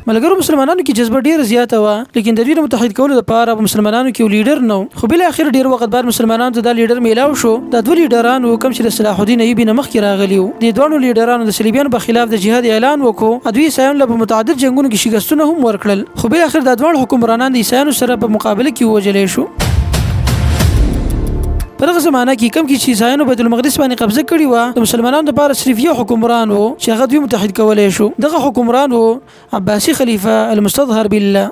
ملګرو مسلمانانو کې جذبه ډېره زیاته وه، لیکن د دوی د متحد کولو دپاره په مسلمانانو کې یو لیډر نه و. خو بالاخره ډېر وخت بعد مسلمانانو ته دا لیډر میلاو شو. دا دوه لیډران وو کوم چې د صلاح الدین ایوبي نه مخکې راغلي وو. دې دواړو لیډرانو د صلیبیانو په خلاف د جهاد اعلان وکړو او دوی عیسایانو له په متعدد جنګونو کې شکستونه هم ورکړل. خو بالاخره دا دواړه حکمرانان د عیسایانو سره په مقابله کې ووژلی شو. په دغه زمانه کې کوم کې چې عیسایانو بیت المقدس باندې قبضه کړې وه، د مسلمانانو لپاره صرف یو حکمران و چې هغه دوی متحد کولی شو. دغه حکمران و عباسي خلیفه المستظهر بالله.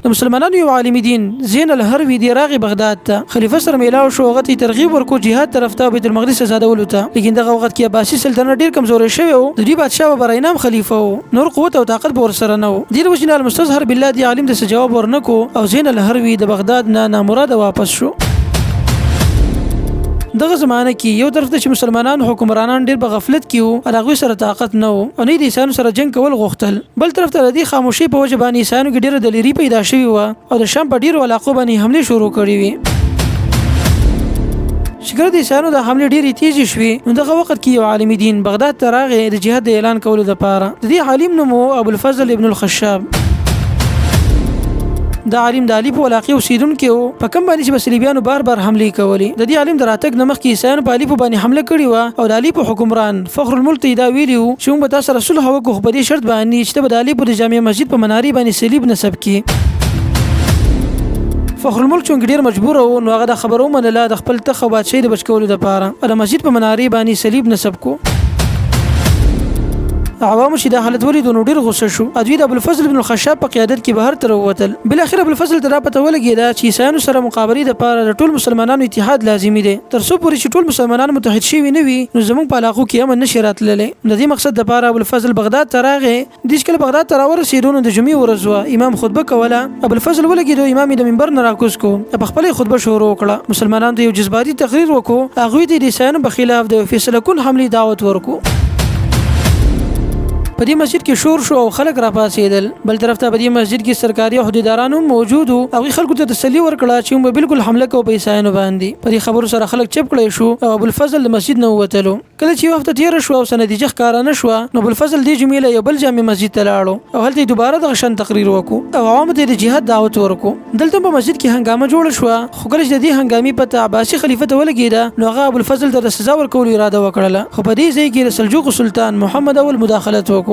د مسلمانانو یو عالم دین زین الهروي دی راغی بغداد ته، خلیفه سره میلاو شو، هغه ته ترغیب ورکو جهاد طرف ته بیت المقدس آزادولو ته. لیکن دغه وخت کې عباسي سلطنت ډیر کمزوری شوی و، د دوی بادشاه به برای نام خلیفه و، نور قوت او طاقت به ورسره نه و. دې وجې نه المستظهر بالله دی عالم د څه جواب ورنکو او زین الهروي د بغداد نه نامراده واپس شو. دغه زمانه کې یو طرف ته چې مسلمانانو حکمرانان ډیر په غفلت کې وو او د هغوی سره طاقت نه و او نه یې د عیسایانو سره جنګ کول غوښتل، بل طرف ته د دې خاموشۍ په وجه باندې عیسایانو کې ډیره دلیري پیدا شوې وه او د شام په ډیرو علاقو باندې حملې شروع کړې وې. چې کله د عیسایانو د حملې ډیرې تیزې شوې نو دغه وخت کې یو عالم دین بغداد ته راغی د جهاد د اعلان کولو دپاره. د دې عالم نوم و ابوالفضل ابن الخشاب. دا عالم د علی په علاقې اوسېدونکی و په کوم باندې چې به صلیبیانو بار بار حملې کولې. د دې عالم د راتګ نه مخکې عیسایانو په علیپو باندې حمله کړې وه او د علیپو حکمران فخر الملک ته یې دا ویلي وو چې موږ به تا سره صلح وکړو خو په دې شرط باندې چې ته به د علیپو د جامع مسجد په منارې باندې صلیب نصب کړې. فخر الملک چونکې ډېر مجبور و نو هغه دا خبره ومنله د خپل تخت او بادشاهي د بچ کولو دپاره او د مسجد په منارې باندې صلیب نصب کو. عوامو چې دا حالت ولیدو نو ډېر غوسه شو او دوی د ابوالفضل بن الخشاب په قیادت کې بهر ته راووتل. بالاخره ابوالفضل ته دا پته ولګېده چې عیسایانو سره مقابلې دپاره د ټول مسلمانانو اتحاد لازمي دی، تر څو پورې چې ټول مسلمانان متحد شوي نه وي نو زموږ په علاقو کې امن نشي راتللی. د دې مقصد دپاره ابوالفضل بغداد ته راغی. دی چې کله بغداد ته راورسېدو نو د جمعې ورځ وه، امام خطبه کوله. ابوالفضل ولګېدو، امام یې د منبر نه راکوز کو او په خپله یې خطبه شروع کړه. مسلمانانو ته یو جذباتي تقریر وکړو، هغوی ته یې د عیسایانو په خلاف د یو فیصله کن حملې دعوت ورکړو. په دې مسجد کې شور شو او خلک راپاڅېدل. بل طرف ته په دې مسجد کې سرکاري عهدیداران هم موجود وو، هغوی خلکو ته تسلي ورکړه چې موږ به بالکل حمله کوو په عیسایانو باندې. په دې خبرو سره خلک چپ کړی شو او ابوالفضل د مسجد نه ووتلو. کله چې یو هفته تیره شوه او څه نتیجه ښکاره نه شوه نو ابوالفضل دې جمعې له یو بل جامع مسجد ته لاړو او هلته یې دوباره دغه شان تقریر وکړو او عوامو ته یې د جهاد دعوت ورکړو. دلته هم په مسجد کې هنګامه جوړه شوه، خو کله چې د دې هنګامې پته عباسي خلیفه ته ولګېده نو هغه ابوالفضل ته د سزا ورکولو اراده وکړله، خو په دې ځای کې د سلجوق سلطان محمد اول مداخلت وکړو.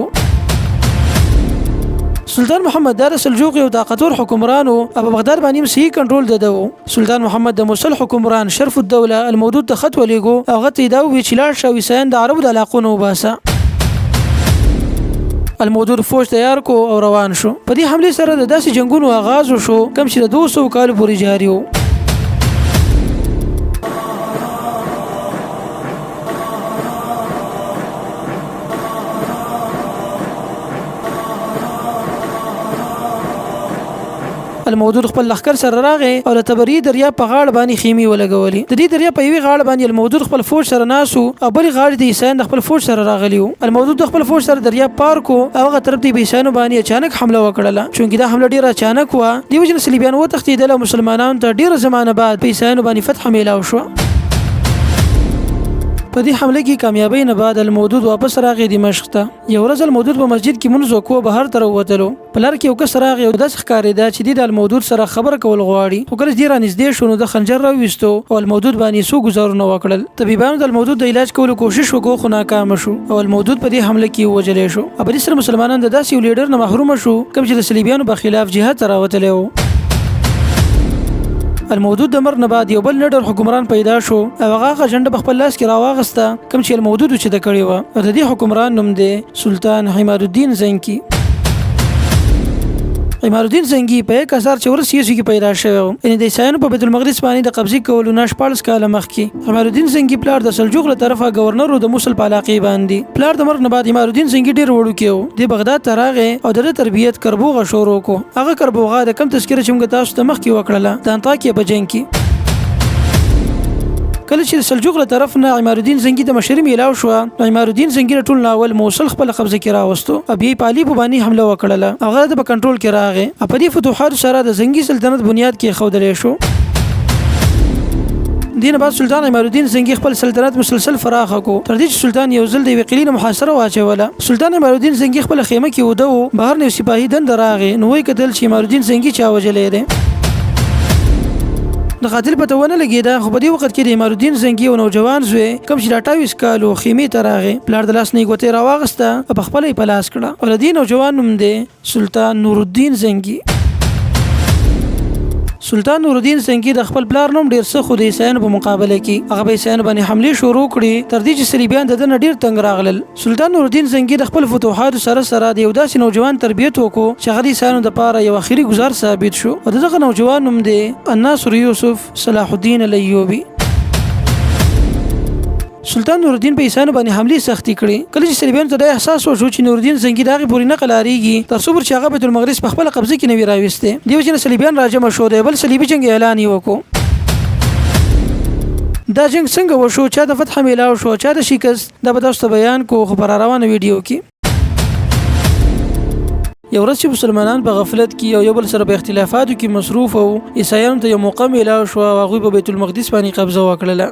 سلطان محمد دا د سلجوق یو طاقتور حکمران و او په بغداد باندې هم صحیح کنټرول د ده و. سلطان محمد د موصل حکمران شرف الدوله المودود ته خط ولېږو او هغه ته یې دا وویل چې لاړ شه او عیسایان د عربو د علاقو نه وباسه. المودود فوج تیار کو او روان شو. په دې حملې سره د داسې جنګونو آغاز وشو کوم چې د 200 کالو پورې جاري وو. المودود خپل لښکر سره راغی او د طبري دریاب په غاړه باندې خیمې ولګولې. د دې دریاب په یوې غاړه باندې المودود خپل فوج سره ناست وو او بلې غاړې ته عیسایان د خپل فوج سره راغلي وو. المودود د خپل فوج سره دریاب پار کو او هغه طرف ته یې په عیسایانو باندې اچانک حمله وکړله. چونکې دا حمله ډیره اچانک وه، دې وجې نه صلیبیان وتښتېدل او مسلمانانو ته ډیره زمانه بعد په عیسایانو باندې فتح میلاو شوه. په دې حمله کې کامیابۍ نه بعد المودود واپس راغی دمشق ته. یو ورځ المودود په مسجد کې مونځ وکړو، بهر ته راووتلو. په لار کې یو کس راغی او داسې ښکارېده چې دی د المودود سره خبره کول غواړي، خو کله چې دی رانږدې شو نو ده خنجر راوویستو او المودود باندې یې څو ګوزارونه وکړل. طبیبانو د المودود د علاج کولو کوشش وکړو خو ناکام شو او المودود په دې حمله کې ووژل شو. او په دې سره مسلمانان د داسې یو لیډر نه محروم شو کوم چې د صلیبیانو په خلاف جهاد ته راوتلی و. المودود د مرګ نه بعد یو بل نډر حکمران پیدا شو او هغه هغه جنډه په خپل لاس کې راواغسته کوم چې المودود چې د کړې وه او د دې حکمران نوم دی سلطان عماد الدین زنګي. عماد الدین زنګي په 1084 کې پیدا شوی و، یعنې د عیسایانو په بیت المقدس باندې د قبضې کولو نه 16 کاله مخکې. عماد الدین زنګي پلار د سلجوق له طرفه گورنر و د موصل په علاقې باندې. پلار د مرګ نه بعد عماد الدین زنګي ډېر وړوکی و، دی بغداد ته راغی او د ده تربیت کربوغه شروع کو. هغه کربوغه د کم تذکره چې موږ تاسو ته مخکې وکړله د انطاکیه په جنګ کې. کله چې د سلجوق له طرف نه عماد الدین زنګي د مشري میلاو شوه نو عماد الدین زنګي له ټولو نه اول موصل خپله قبضه کې راوستو او بیا یې په علیپو باندې حمله وکړله او هغه د ده په کنټرول کې راغی او په دې فتوحاتو سره د زنګي سلطنت بنیاد کېښودلی شو. دې نه بعد سلطان عماد الدین زنګي خپل سلطنت مسلسل فراخه کو تر دې چې سلطان یو ځل د یوې قلعې نه محاصره واچوله. سلطان عماد الدین زنګي خپله خیمه کې اوده و، بهر نه یو سپاهي دنده راغی نو ویې کتل چې عماد الدین زنګي چا وژلی دی. د قاتل پته ونه لګېده، خو په دې وخت کې د عماد الدین زنګي یو نوجوان زوی کوم چې د 28 کال و خیمې ته راغی. پلار د لاس نه یې ګوتې راواخیسته او په خپله یې په لاس کړه او د دې نوجوان نوم دی سلطان نورالدین زنګي. سلطان نورالدین زنګي د خپل پلار نوم ډیر څه خو د عیسایانو په مقابله کې هغه په عیسایانو باندې حملې شروع کړې تر دې چې صلیبیان د ده نه ډیر تنګ راغلل. سلطان نورالدین زنګي د خپل فتوحاتو سره سره د یو داسې نوجوان تربیت وکړو چې هغه د عیسایانو دپاره یو اخري ګزار ثابت شو او د دغه نوجوان نوم دی الناصر یوسف صلاح الدین الیوبي. سلطان نورالدین په عیسایانو باندې حملې سختې کړې. کله چې صلیبیانو ته دا احساس وشو چې نورالدین زنګي د هغې پورې نه قلارېږي تر څو پورې چې هغه بیت المقدس په خپله قبضه کې نه وي راویستی، دې وجې نه صلیبیان راجمع شو، د یو بل صلیبي جنګ اعلان یې وکړو. دا جنګ څنګه وشو، چا ته فتح میلاو شو، چا ته شکست، دا به تاسو ته بیان کو خو په راروانه ویډیو کې. یو ورځ چې مسلمانان په غفلت کې او یو بل سره په اختلافاتو کې مصروف وو، عیسایانو ته یو موقع میلاو شوه او هغوی په بیت المقدس باندې قبضه وکړله.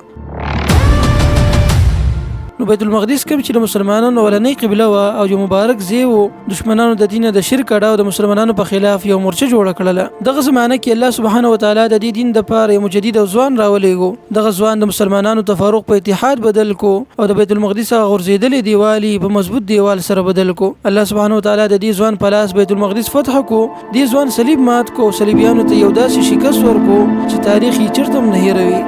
نو بیت المقدس کوم چې د مسلمانانو اولنۍ قبله وه او یو مبارک ځای و، دشمنانو د دین د شرک اډه او د مسلمانانو په خلاف یو مورچه جوړه کړله. دغه زمانه کې الله سبحانه وتعالی د دې دین دپاره یو مجدد او ځوان راولېږو. دغه ځوان د مسلمانانو تفرق په اتحاد بدل کو او د بیت المقدس هغه غورځېدلی دیوال یې په مضبوط دیوال سره بدل کو. الله سبحانه وتعالی د دې ځوان په لاس بیت المقدس فتح کو، دې ځوان صلیب مات کو او صلیبیانو ته یو داسې شکست ورکو چې تاریخ یې چېرته هم نه هېروي.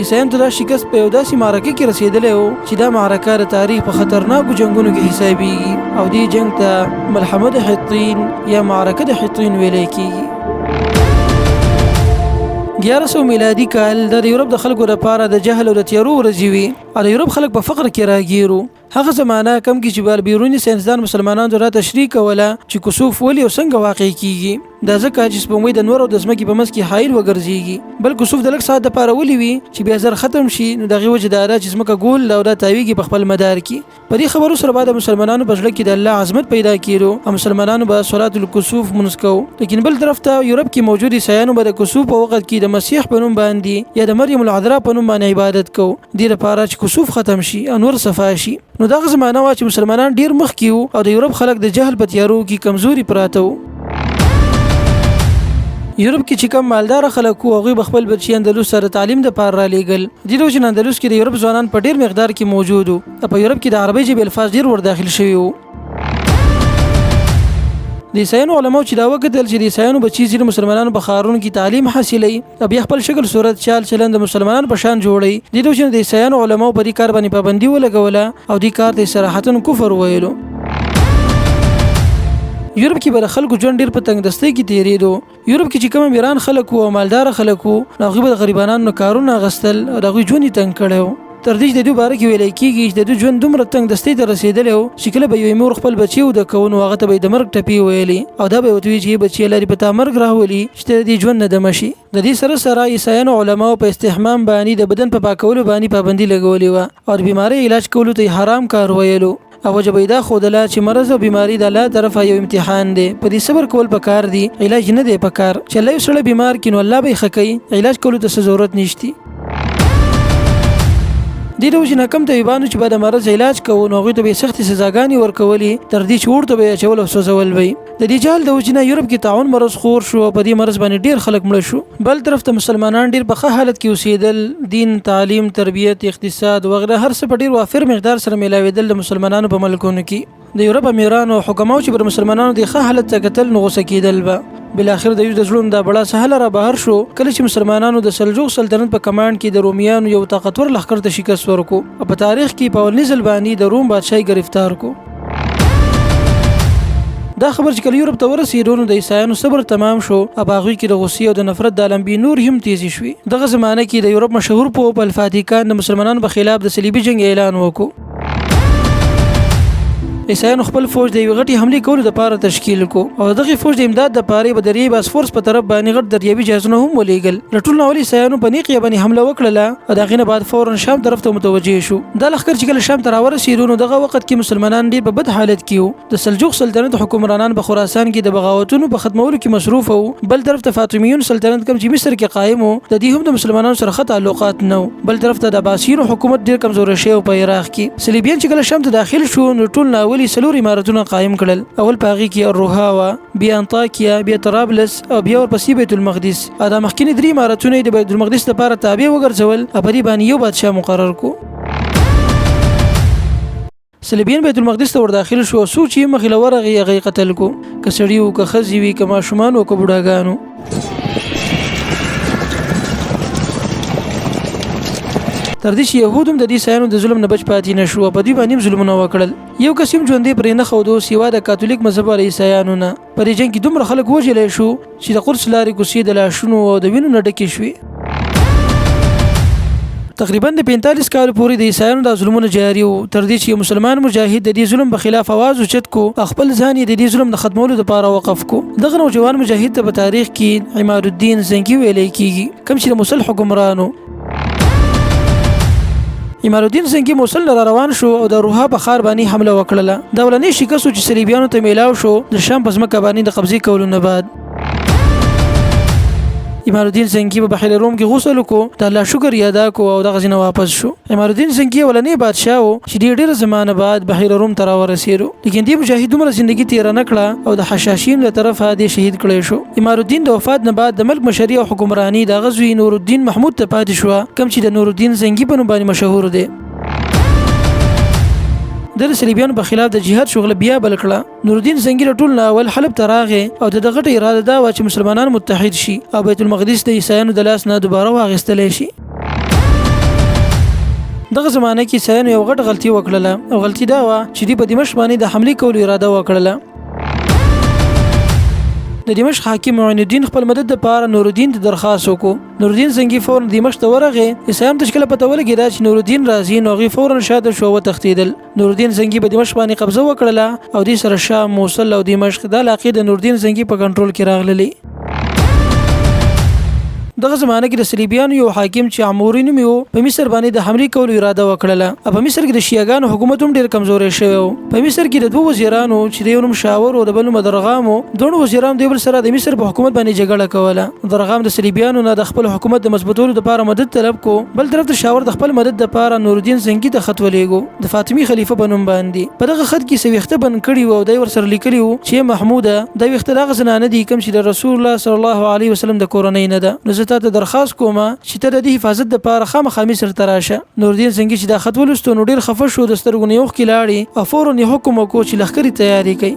عیسایانو ته دا شکست په یو داسې معرکه کې رسېدلی و چې دا معرکه د تاریخ په خطرناکو جنګونو کې حسابیږي او دې جنګ ته ملحمه د حطین یا معرکه د حطین ویلی کیږي. 1100 میلادي کال د یورپ د خلکو لپاره د جهل او د تیارو ورځې وي او د یورپ خلک په فقر کې راګیر وو. هغه زمانه کم کې چې بالبیروني ساینسدان مسلمانانو ته دا تشریح کوله چې کسوف ولې او څنګه واقع کیږي، دا ځکه چې سپوږمۍ د نور او د ځمکې په منځ کې حایل وګرځېږي. بل کسوف د لږ ساعت دپاره ولې وي چې بیا زر ختم شي، نو د هغې وجه دا ده چې ځمکه ګول ده او دا تاویږي په خپل مدار کې. په دې خبرو سره به د مسلمانانو په زړه کې د الله عظمت پیدا کېدو او مسلمانانو به صلات الکسوف مونځ کوو. لیکن بل طرف ته یورپ کې موجود عیسایانو به د کسوف په وخت کې د مسیح په نوم باندې یا د مریم العذرا په نوم باندې عبادت کوو، دې لپاره چې کسوف ختم شي او نور صفا شي. نو دغه زمانه وه چې مسلمانان ډیر مخکې وو او د یورپ خلک د جهل په تیارو کې کمزوري پراته وو. یورپ کې چې کوم مالدار خلک وو هغوی به خپل بچي اندلس سره تعلیم دپاره رالیږل. دې د وجې نه اندلس کې د یورپ ځوانان په ډیر مقدار کې موجود وو. په یورپ کې د عربۍ ژبې الفاظ ډیر ور داخل شوي وو. د عیسایانو علماو چې دا وکتل چې د عیسایانو بچي ځینې مسلمانانو په ښارونو کې تعلیم حاصلوي او بیا خپل شکل صورت چال چلند د مسلمانانو په شان جوړوي، دې د وجې نه د عیسایانو علماو په دې کار باندې پابندي ولګوله او دې کار ته یې صراحتاً کفر وویلو. یورپ کې به د خلکو ژوند ډېر په تنګدستۍ کې تېرېدو. یورپ کې چې کوم امیران خلک وو او مالدار خلک وو، نو هغوی به د غریبانانو نه کارونه اخیستل او د هغوی ژوند یې تنګ کړی و. تر دې چې د دوی باره کې ویل کېږي چې د دوی ژوند دومره تنګ دستۍ ته رسېدلی و چې کله به یوې مور خپل بچی وده کوو نو هغه ته به یې د مرګ ټپې ویلې او دا به یې ورته ویل چې ای بچیه، الله دې په تا مرګ راولي چې ته د دې ژوند نه دمه شي. د دې سره سره عیسایانو علماو په استحمام باندې د بدن په پاکولو باندې پابندي لګولې وه او د بیمارۍ علاج کولو ته یې حرام کار ویلو او وجه به یې دا ښودله چې مرض او بیماري د الله طرفه یو امتحان دی، په دې صبر کول پکار دي، علاج نه دی پکار. چې الله یو سړی بیمار کړي نو الله به یې ښه کوي، علاج کولو ته څه ضرورت نشتی. دې د وجې نه کوم طبیبانو چې به د مرض علاج کوو نو هغوی ته به یې سختې سزاګانې ورکولې، تر دې چې اور ته به یې اچول او سوځول به یې. د دې جهل د وجې نه یورپ کې طاعون مرض خور شو او په دې مرض باندې ډیر خلک مړه شو. بل طرف ته مسلمانان ډیر په ښه حالت کې اوسېدل، دین، تعلیم، تربیت، اقتصاد وغیره هر څه په ډیر وافر مقدار سره میلاوېدل د مسلمانانو په ملکونو کې. د یورپ امیرانو او حکماو چې پر مسلمانانو دې ښه حالت ته کتل نو غوسه کېدل به. بالاخره د یوز د زړونو دا بړاس هله را بهر شو کله چې مسلمانانو د سلجوق سلطنت په کمانډ کې د رومیانو یو طاقتور لښکر ته شکست ورکو او په تاریخ کې په اولني ځل باندې د روم بادشاهي ګرفتار کو. دا خبر چې کله یورپ ته ورسېدو نو د عیسایانو صبر تمام شو او په هغوی کې د غصې او د نفرت د لمبې نور هم تیزې شوې. دغه زمانه کې د یورپ مشهور پوپ الفاتیکان د مسلمانانو په خلاف د صلیبي جنګ اعلان وکړو. عیسایانو خپل فوج د یوې غټې حملې کولو لپاره تشکیل کو او د دغه فوج د امداد لپاره به دریای باسفورس په طرف باندې غټ دریابي جهازونه هم ولېږل. له ټولو نه اول عیسایانو په نیقیه باندې حمله وکړله او د هغې نه بعد فورا شام طرف ته متوجه شو. دا لښکر چې کله شام ته راورسېدو نو دغه وخت کې مسلمانان ډېر په بد حالت کې وو. د سلجوق سلطنت حکمرانان په خراسان کې د بغاوتونو په ختمولو کې مصروف وو. بل طرف ته فاطمیون سلطنت کوم چې مصر کې قایم وو د دې هم د مسلمانانو سره ښه تعلقات نه وو. بل طرف ته د عباسیونو حکومت ډیر کمزوری شوی په عراق کې. صلیبیان چې کله شام ته داخل شو نو ټول نه اول یې څلور امارتونه قایم کړل. اول په هغې کې الروها وه، بیا انطاکیا، بیا طرابلس او بیا ورپسې بیت المقدس. او دا مخکیني درې امارتونه یې د بیت المقدس لپاره تابع وګرځول او په دې باندې یو بادشاه مقرر کو. صلیبیان بیت المقدس ته ورداخل شو او څوک چې یې مخې له ورغی هغه یې قتل کو، که سړي وو، که ښځې وي، که ماشومان وو، که بوډاګان وو. تر دې چې یهود هم د دې عیسایانو د ظلم نه بچ پاتې نه شو او په دوی باندې هم ظلمونه وکړل. یو کس هم ژوندی پرې نه ښودو سوا د کاتولیک مذهب والا عیسایانو نه. په دې جنګ کې دومره خلک وژلی شو چې د قدس لارې کوڅې د لاشونو او د وینو نه ډکې شوې. تقریبا د 45 کالو پورې د عیسایانو دا ظلمونه جاري وو، تر دې چې یو مسلمان مجاهد د دې ظلم په خلاف اواز اوچت کو او خپل ځان یې د دې ظلم د ختمولو لپاره وقف کو. دغه نوجوان مجاهد ته په تاریخ کې عماد الدین زنګي ویلی کیږي، کوم چې د موصل حکمران و. عماد الدین زنګي موصل نه را روان شو او د روها په ښار باندې حمله وکړله. دا اولنی شکست و چې صلیبیانو ته میلاو شو د شام په ځمکه باندې د قبضې کولو نه بعد. عماد الدین زنګي په بحیر روم کې غسل وکړو، د الله شکر یې ادا کو او دغه ځای نه واپس شو. عماد الدین زنګي اولنی بادشاه و چې ډېر ډېره زمانه بعد بحیر روم ته راورسېدو، لیکن دې مجاهد دومره زندګي تېره نه کړه او د حشاشین له طرفه دې شهید کړی شو. عماد الدین د وفات نه بعد د ملک مشري او حکمراني د هغه زوی نورالدین محمود ته پاتې شوه، کوم چې د نورالدین زنګي په نوم باندې مشهور دی. ده د صلیبیانو په خلاف د جهاد شغله بیا بل کړه. نورالدین زنګي له ټولو نه اول حلب ته راغی او د ده غټه اراده دا وه چې مسلمانان متحد شي او بیت المقدس د عیسایانو د لاس نه دوباره واخیستلی شي. دغه زمانه کې عیسایانو یو غټه غلطي وکړله او غلطي دا وه چې دوی په دمشق باندې د حملې کولو اراده وکړله. د دمشق حاکم معین الدین خپل مدد لپاره نورالدین ته درخواست وکړو. نورالدین زنګي فورا دمشق ته ورغی. عیسایانو ته چې کله پته ولګېده چې نورالدین راځي نو هغوی فورا شاته شو او وتښتېدل. نورالدین زنګي په دمشق باندې قبضه وکړله او دې سره شام، موصل او دمشق دا علاقې د نورالدین زنګي په کنټرول کې راغللې. دغه زمانه کې د صلیبیانو یو حاکم چې عموري نومې و په مصر باندې د حملې کولو اراده وکړله او په مصر کې د شیعهګانو حکومت هم ډېر کمزوری شوی و. په مصر کې د دوو وزیرانو چې د یو نوم شاور او د بل نوم درغام و، دواړو وزیرانو د یو بل سره د مصر په حکومت باندې جګړه کوله. درغام د صلیبیانو نه د خپل حکومت د مضبوطولو لپاره مدد طلب کو. بل طرف ته شاور د خپل مدد لپاره نورالدین زنګي ته خط ولېږو د فاطمي خلیفه په نوم باندې. په دغه خط کې څه ویښته بند کړي وو او دا یې ورسره لیکلي وو چې ای محموده، دا ویښته د هغه زنانه دي کوم چې د رسول الله صلی الله علیه وسلم د کورنۍ نه ده، نو زه تاته درخواست کوم چې ته د دې حفاظت لپاره خامخا مصر ته راشه. نورالدین زنګي چې دا خط ولوستو نو ډېر خفه شو، د سترګو نه یې اوښکې لاړې او فورا یې حکم وکړو چې لښکرې تیارې کړئ.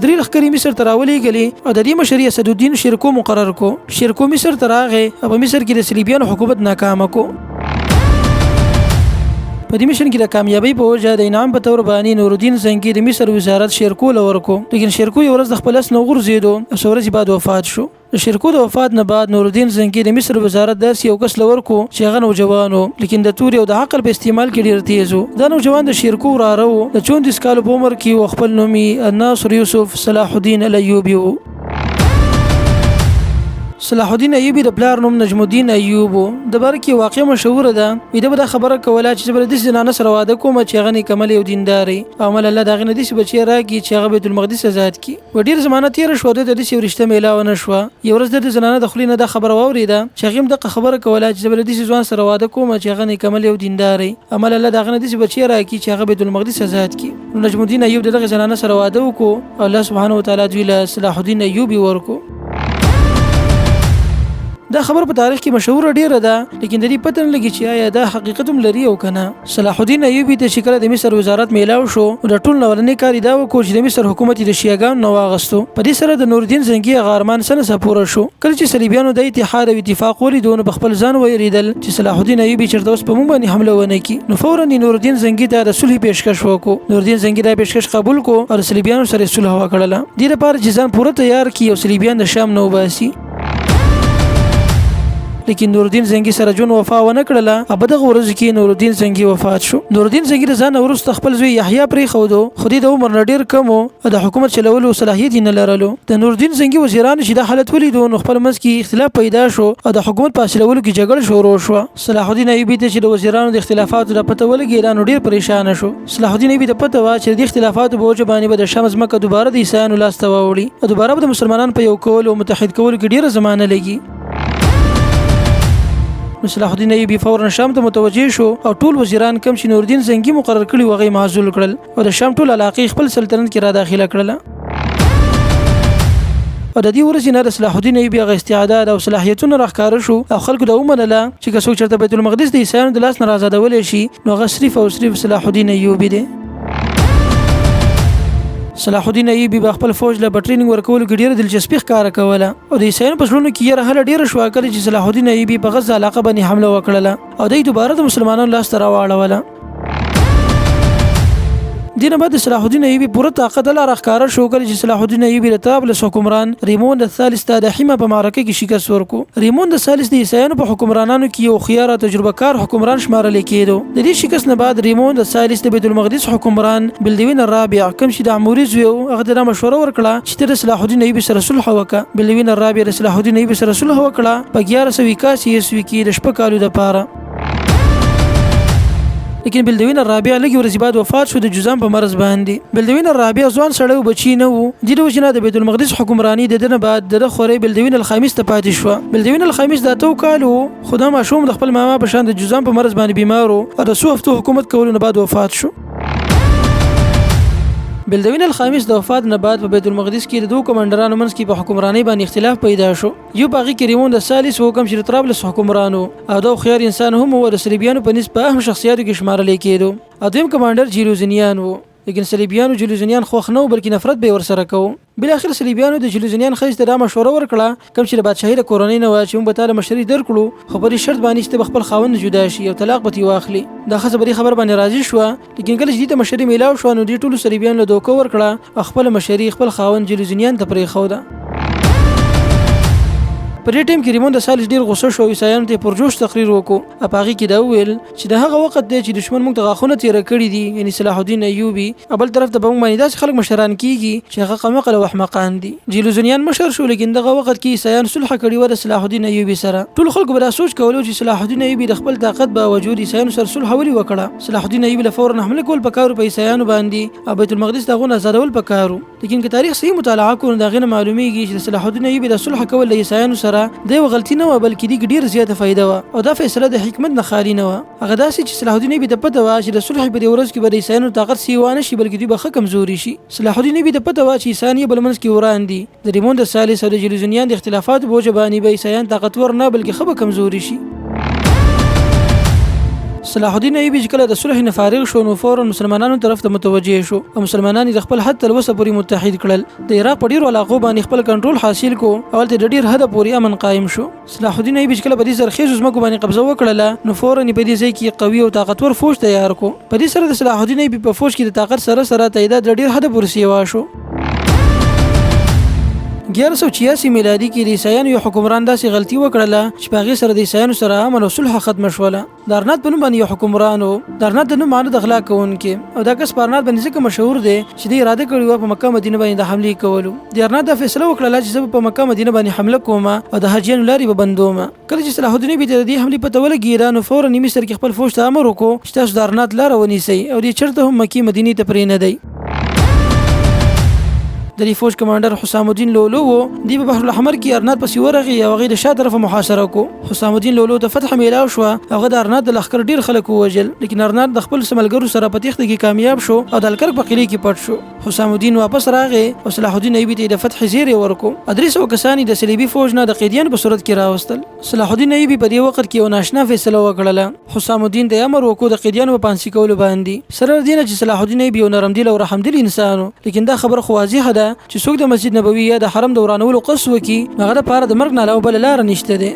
درې لښکرې مصر ته راولېږلې او د دې مشري اسدالدین شیرکو مقرر کو. شیرکو مصر ته راغی او په مصر کې د صلیبیانو حکومت ناکامه کو. په دې مشن کې د کامیابۍ په وجه د انعام په تور باندې نورالدین زنګي د مصر وزارت شیرکو له ورکو، لیکن شیرکو یو ورځ د خپل اس نه وغورځېدو او څو ورځې بعد وفات شو. د شیرکو د وفات نه بعد نورالدین زنګي د مصر وزارت داسې یو کس له ورکو چې هغه نوجوان و، لیکن د تورې او د عقل په استعمال کې ډیر تیز و. دا نوجوان د شیرکو وراره و، د 34 کالو په عمر کې و، خپل نوم یې الناصر یوسف صلاح الدین الیوبي و. صلاح الدین ایوبي د پلار نوم نجم الدین ایوب و. د باره کې واقع مشهوره ده، وي ده به دا خبره کوله چې زه به له داسې زنانه سره واده کوم چې هغه نیکملی او دیندار وي او مل الله د هغې نه داسې بچی راکړي چې هغه بیت المقدس ازاد کړي. و ډېره زمانه تېره شوه، ده ته داسې یو رشته میلاوه نه شوه. یوه ورځ ده د زنانه د خولې نه دا خبره واورېده چې هغې هم دقه خبره کوله چې زه به له داسې ځوان سره واده کوم چې هغه نیکملی او دیندار وي او مل الله د هغه نه داسې بچی راکړي چې هغه بیت المقدس ازاد کړي. نو نجم الدین ایوب د دغې زنانه سره واده وکړو او الله سبحانه وتعالی دوی له صلاح الدین ایوبي ورکړو. دا خبر په تاریخ کې مشهوره ډیره ده، لیکن د دې پته نه لګي چې آیا دا حقیقت هم لري او کنه. صلاح الدین ایوبي ته چې کله د مصر وزارت میلاو شو، نو د ټول اولنی کار یې دا وکړو چې د مصر حکومت یې د شیعهګانو نه واغستو. په دې سره د نورالدین زنګي هغه ارمان څه نه څه پوره شو. کله چې صلیبیانو دا اتحاد او اتفاق ولیدو، نو په خپل ځان ویریدل چې صلاح الدین ایوبي چېرته اوس په موږ باندې حمله ونه کړي، نو فورا یې نورالدین زنګي ته د صلح پیشکش وکړو. نورالدین زنګي دا پیشکش قبول کړو او د صلیبیانو سره یې صلح وکړله، دې لپاره چې ځان پوره تیار کړي او صلیبیان د شام نه وباسي. لیکن نورالدین زنګي سره جون وفا ونه کړله او په دغه ورځ کې نورالدین زنګي وفات شو. نورالدین زنګي د ځان وروسته خپل زوی یحیی پرېښودو، خو دی د عمر نه ډېر کم و او د حکومت چلولو صلاحیت یې نه لرلو. د نورالدین زنګي وزیرانو چې دا حالت ولیدو، نو خپل منځ کې اختلاف پیدا شو او د حکومت په حاصلولو کې جګړه شروع شوه. صلاح الدین ایوبي ته چې د وزیرانو د اختلافاتو د پته ولګېده، نو ډېر پریشانه شو. صلاح الدین ایوبي ته پته وه چې د دې اختلافاتو په وجه باندې به د شام ځمکه دوباره د عیسایانو لاس ته واوړي او دوباره به د مسلمانانو په یو کولو او متحد کولو کې ډېره زمانه لګي. نو صلاح الدین ایوبي فورا شام ته متوجه شو او ټول وزیران کوم چې نورالدین زنګي مقرر کړي وو، هغه یې معزول کړل او د شام ټول علاقې خپل سلطنت کې را داخله کړله. او د دې ورځې نه د صلاح الدین ایوبي هغه استعداد او صلاحیتونه راښکاره شو او خلکو دا ومنله چې که څوک چېرته بیت المقدس د عیسایانو د لاس نه را ازادولی شي، نو هغه صرف او صرف صلاح الدین ایوبي دی. صلاح الدین ایوبي به خپل فوج له په ټریننګ ورکولو کې ډېره دلچسپي ښکاره کوله او د عیسایانو په زړونو کې یره هله ډېره شوه کله چې صلاح الدین ایوبي په غزه علاقه باندې حمله وکړله او دی دوباره د مسلمانانو لاس ته راواړوله. دې نه بعد د صلاح الدین ایوبي پوره طاقت هله راښکاره شو کله چې صلاح الدین ایوبي د طرابلس حکمران ریموند الثالث ته د حیمه په معرکه کې شکست ورکړو. ریموند الثالث د عیسایانو په حکمرانانو کې یو هوښیار او تجربه کار حکمران شمارل کېدو. د دې شکست نه بعد ریموند الثالث د بیت المقدس حکمران بلدوین الرابع، کوم چې د عموري زوی و، هغه ته دا مشوره ورکړه چې ته د صلاح الدین ایوبي سره صلح وکړه. بلدوین الرابع د صلاح الدین ایوبي سره صلح وکړه په 1181 عیسوي کې د 6 کالو دپاره. لیکن بلدوین الرابع لږې ورځې بعد وفات شو د جذام په مرض باندې. بلدوین الرابع ځوان سړی و، بچی نه و. دې د وجې نه د بیت المقدس حکمراني د ده نه بعد د ده خورې بلدوین الخامس ته پاتې شوه. بلدوین الخامس د 8 کالو و، خو دا ماشوم د خپل ماما په شان د جذام په مرض باندې بیمار و او د څو هفتو حکومت کولو نه بعد وفات شو. بلدوین الخامس د وفات نه بعد په بیت المقدس کې د دوو کمانډرانو منځ کې په حکمرانۍ باندې اختلاف پیدا شو. یو په هغې کې ریموند الثالث و، کوم چې د طرابلس حکمران و او دا هوښیار انسان هم و، د صلیبیانو په نسبت په اهم شخصیاتو کې شمارل کېدو، او دویم کمانډر جیلوزنیان و. لیکن صلیبیانو جیلوزنیان خوښ نه و، بلکې نفرت به یې ورسره کوو. بالاخره صلیبیانو د جیلوزنیان ښځې ته دا مشوره ورکړه، کوم چې د بادشاهي د کورنۍ نه وه، چې موږ به تا له مشري درکړو، خو په دې شرط باندې چې ته به خپل خاوند نه جدا شي او طلاق به ترې واخلي. دا ښځه په دې خبره باندې راضي شوه، لیکن کله چې دې ته مشري میلاو شوه، نو دې ټولو صلیبیانو له دوکه ورکړه او خپله مشري خپل خاوند جیلوزنیان ته پرېښوده. په دې ټیم کې ریموند الثالث ډېر غوسه شو او عیسایانو ته یې پرجوش تقریر وکړو او په هغې کې دا وویل چې د هغه وخت دی چې دښمن موږ ته غاښونه تېره کړي دي، یعنی صلاح الدین ایوبي، او بل طرف ته به موږ باندې داسې خلک مشران کیږي چې هغه قمقل او احمقان دي. جیلوزنیان مشر شو، لیکن دغه وخت کې عیسایان صلح کړې وه د صلاح الدین ایوبي سره. ټول خلکو به دا سوچ کولو چې صلاح الدین ایوبي د خپل طاقت باوجود عیسایانو سره صلح ولې وکړه. صلاح الدین ایوبي له فورا حمله کول پکار په عیسایانو باندې او بیت المقدس د هغو نه ازادول پکار وو. لیکن که تاریخ صحیح مطالعه کړو، نو د هغې نه معلومیږي چې د صلاح الدین ایوبي د صلح کول له عیسایانو سره د یوه غلطي نه وه، بلکې دې کې ډېره زیاته فایده وه او دا فیصله د حکمت نه خالي نه وه. هغه داسې چې صلاح الدین ایوبي ته پته وه چې د صلح په دې ورځ کې به د عیسایانو طاقت سیوا نه شي، بلکې دوی به ښه کمزوري شي. صلاح الدین ایوبي ته پته وه چې عیسایان یو بل منځ کې وران دي، د ریموند الثالث او د جیلوزنیان د اختلافاتو په وجه باندې به عیسایان طاقتور نه، بلکې ښه به کمزوري شي. صلاح الدین ایوبي چې کله د صلح نه فارغ شو نو فورا مسلمانانو طرف ته متوجه شو او مسلمانان یې د خپل حد تر وسه پورې متحد کړل. د عراق په ډیرو علاقو باندې خپل کنټرول حاصل کو او هلته د ډیر حده پورې امن قایم شو. صلاح الدین ایوبي چې کله په دې زرخیزو ځمکو باندې قبضه وکړله نو فورا یې په دې ځای کې قوي او طاقتور فوج تیار کو. په دې سره د صلاح الدین ایوبي په فوج کې د طاقت سره سره تعداد د ډیر حده پورې سیوا شو. 1186 میلادي کې د عیسایانو یو حکمران داسې غلطي وکړله چې په هغې سره د عیسایانو سره امن او صلح ختمه شوله. د ارنات په نوم باندې یو حکمران و. د ارنات د نوم معنی د غلا کوونکی او دا کس په ارنات باندې ځکه مشهور دی چې دی اراده کړې وه په مکه مدینه باندې د حملې کولو. د ارنات دا فیصله وکړله چې زه به په مکه مدینه باندې حمله کوم او د حاجیانو لارې به بندوم. کله چې صلاح الدین ایوبي ته د دې حملې پته ولګېده نو فورا یې مصر کې خپل فوج ته امر وکړو چې تاسو د ارنات لاره ونیسئ او دی چېرته هم مکې مدینې ته پرې نه دی. د دې فوج کمانډر حسام الدین لولو وو. دی په بحر الاحمر کې ارنات پسې ورغی او هغه د شا طرفه محاصره کو. حسام الدین لولو ته فتح میلاو شو، هغه د ارنات د لښکر ډیر خلک ووژل، لیکن ارنات د خپل ملګرو سره په تېښته کې کامیاب شو او د الکرک په قلعې کې پټ شو. حسام الدین واپس راغی او صلاح الدین ایوبي ته د فتح زیری ورکو. 300 کسان د صلیبي فوج نه د قیدیانو په صورت کې راوستل. صلاح الدین ایوبي په دې وخت کې یو ناشنا فیصله وکړله. حسام الدین ته امر وکړو د قیدیانو په پانسي کولو باندې. سره له دې نه چې صلاح الدین ایوبي یو نرم دل او رحمدل انسان و، لیکن دا خبره خو واضحه ده چې څوک د مسجد نبوي یا د حرم د ورانولو قصد وکړي نو هغه دپاره د مرګ نه علاوه بله لاره نشته دی.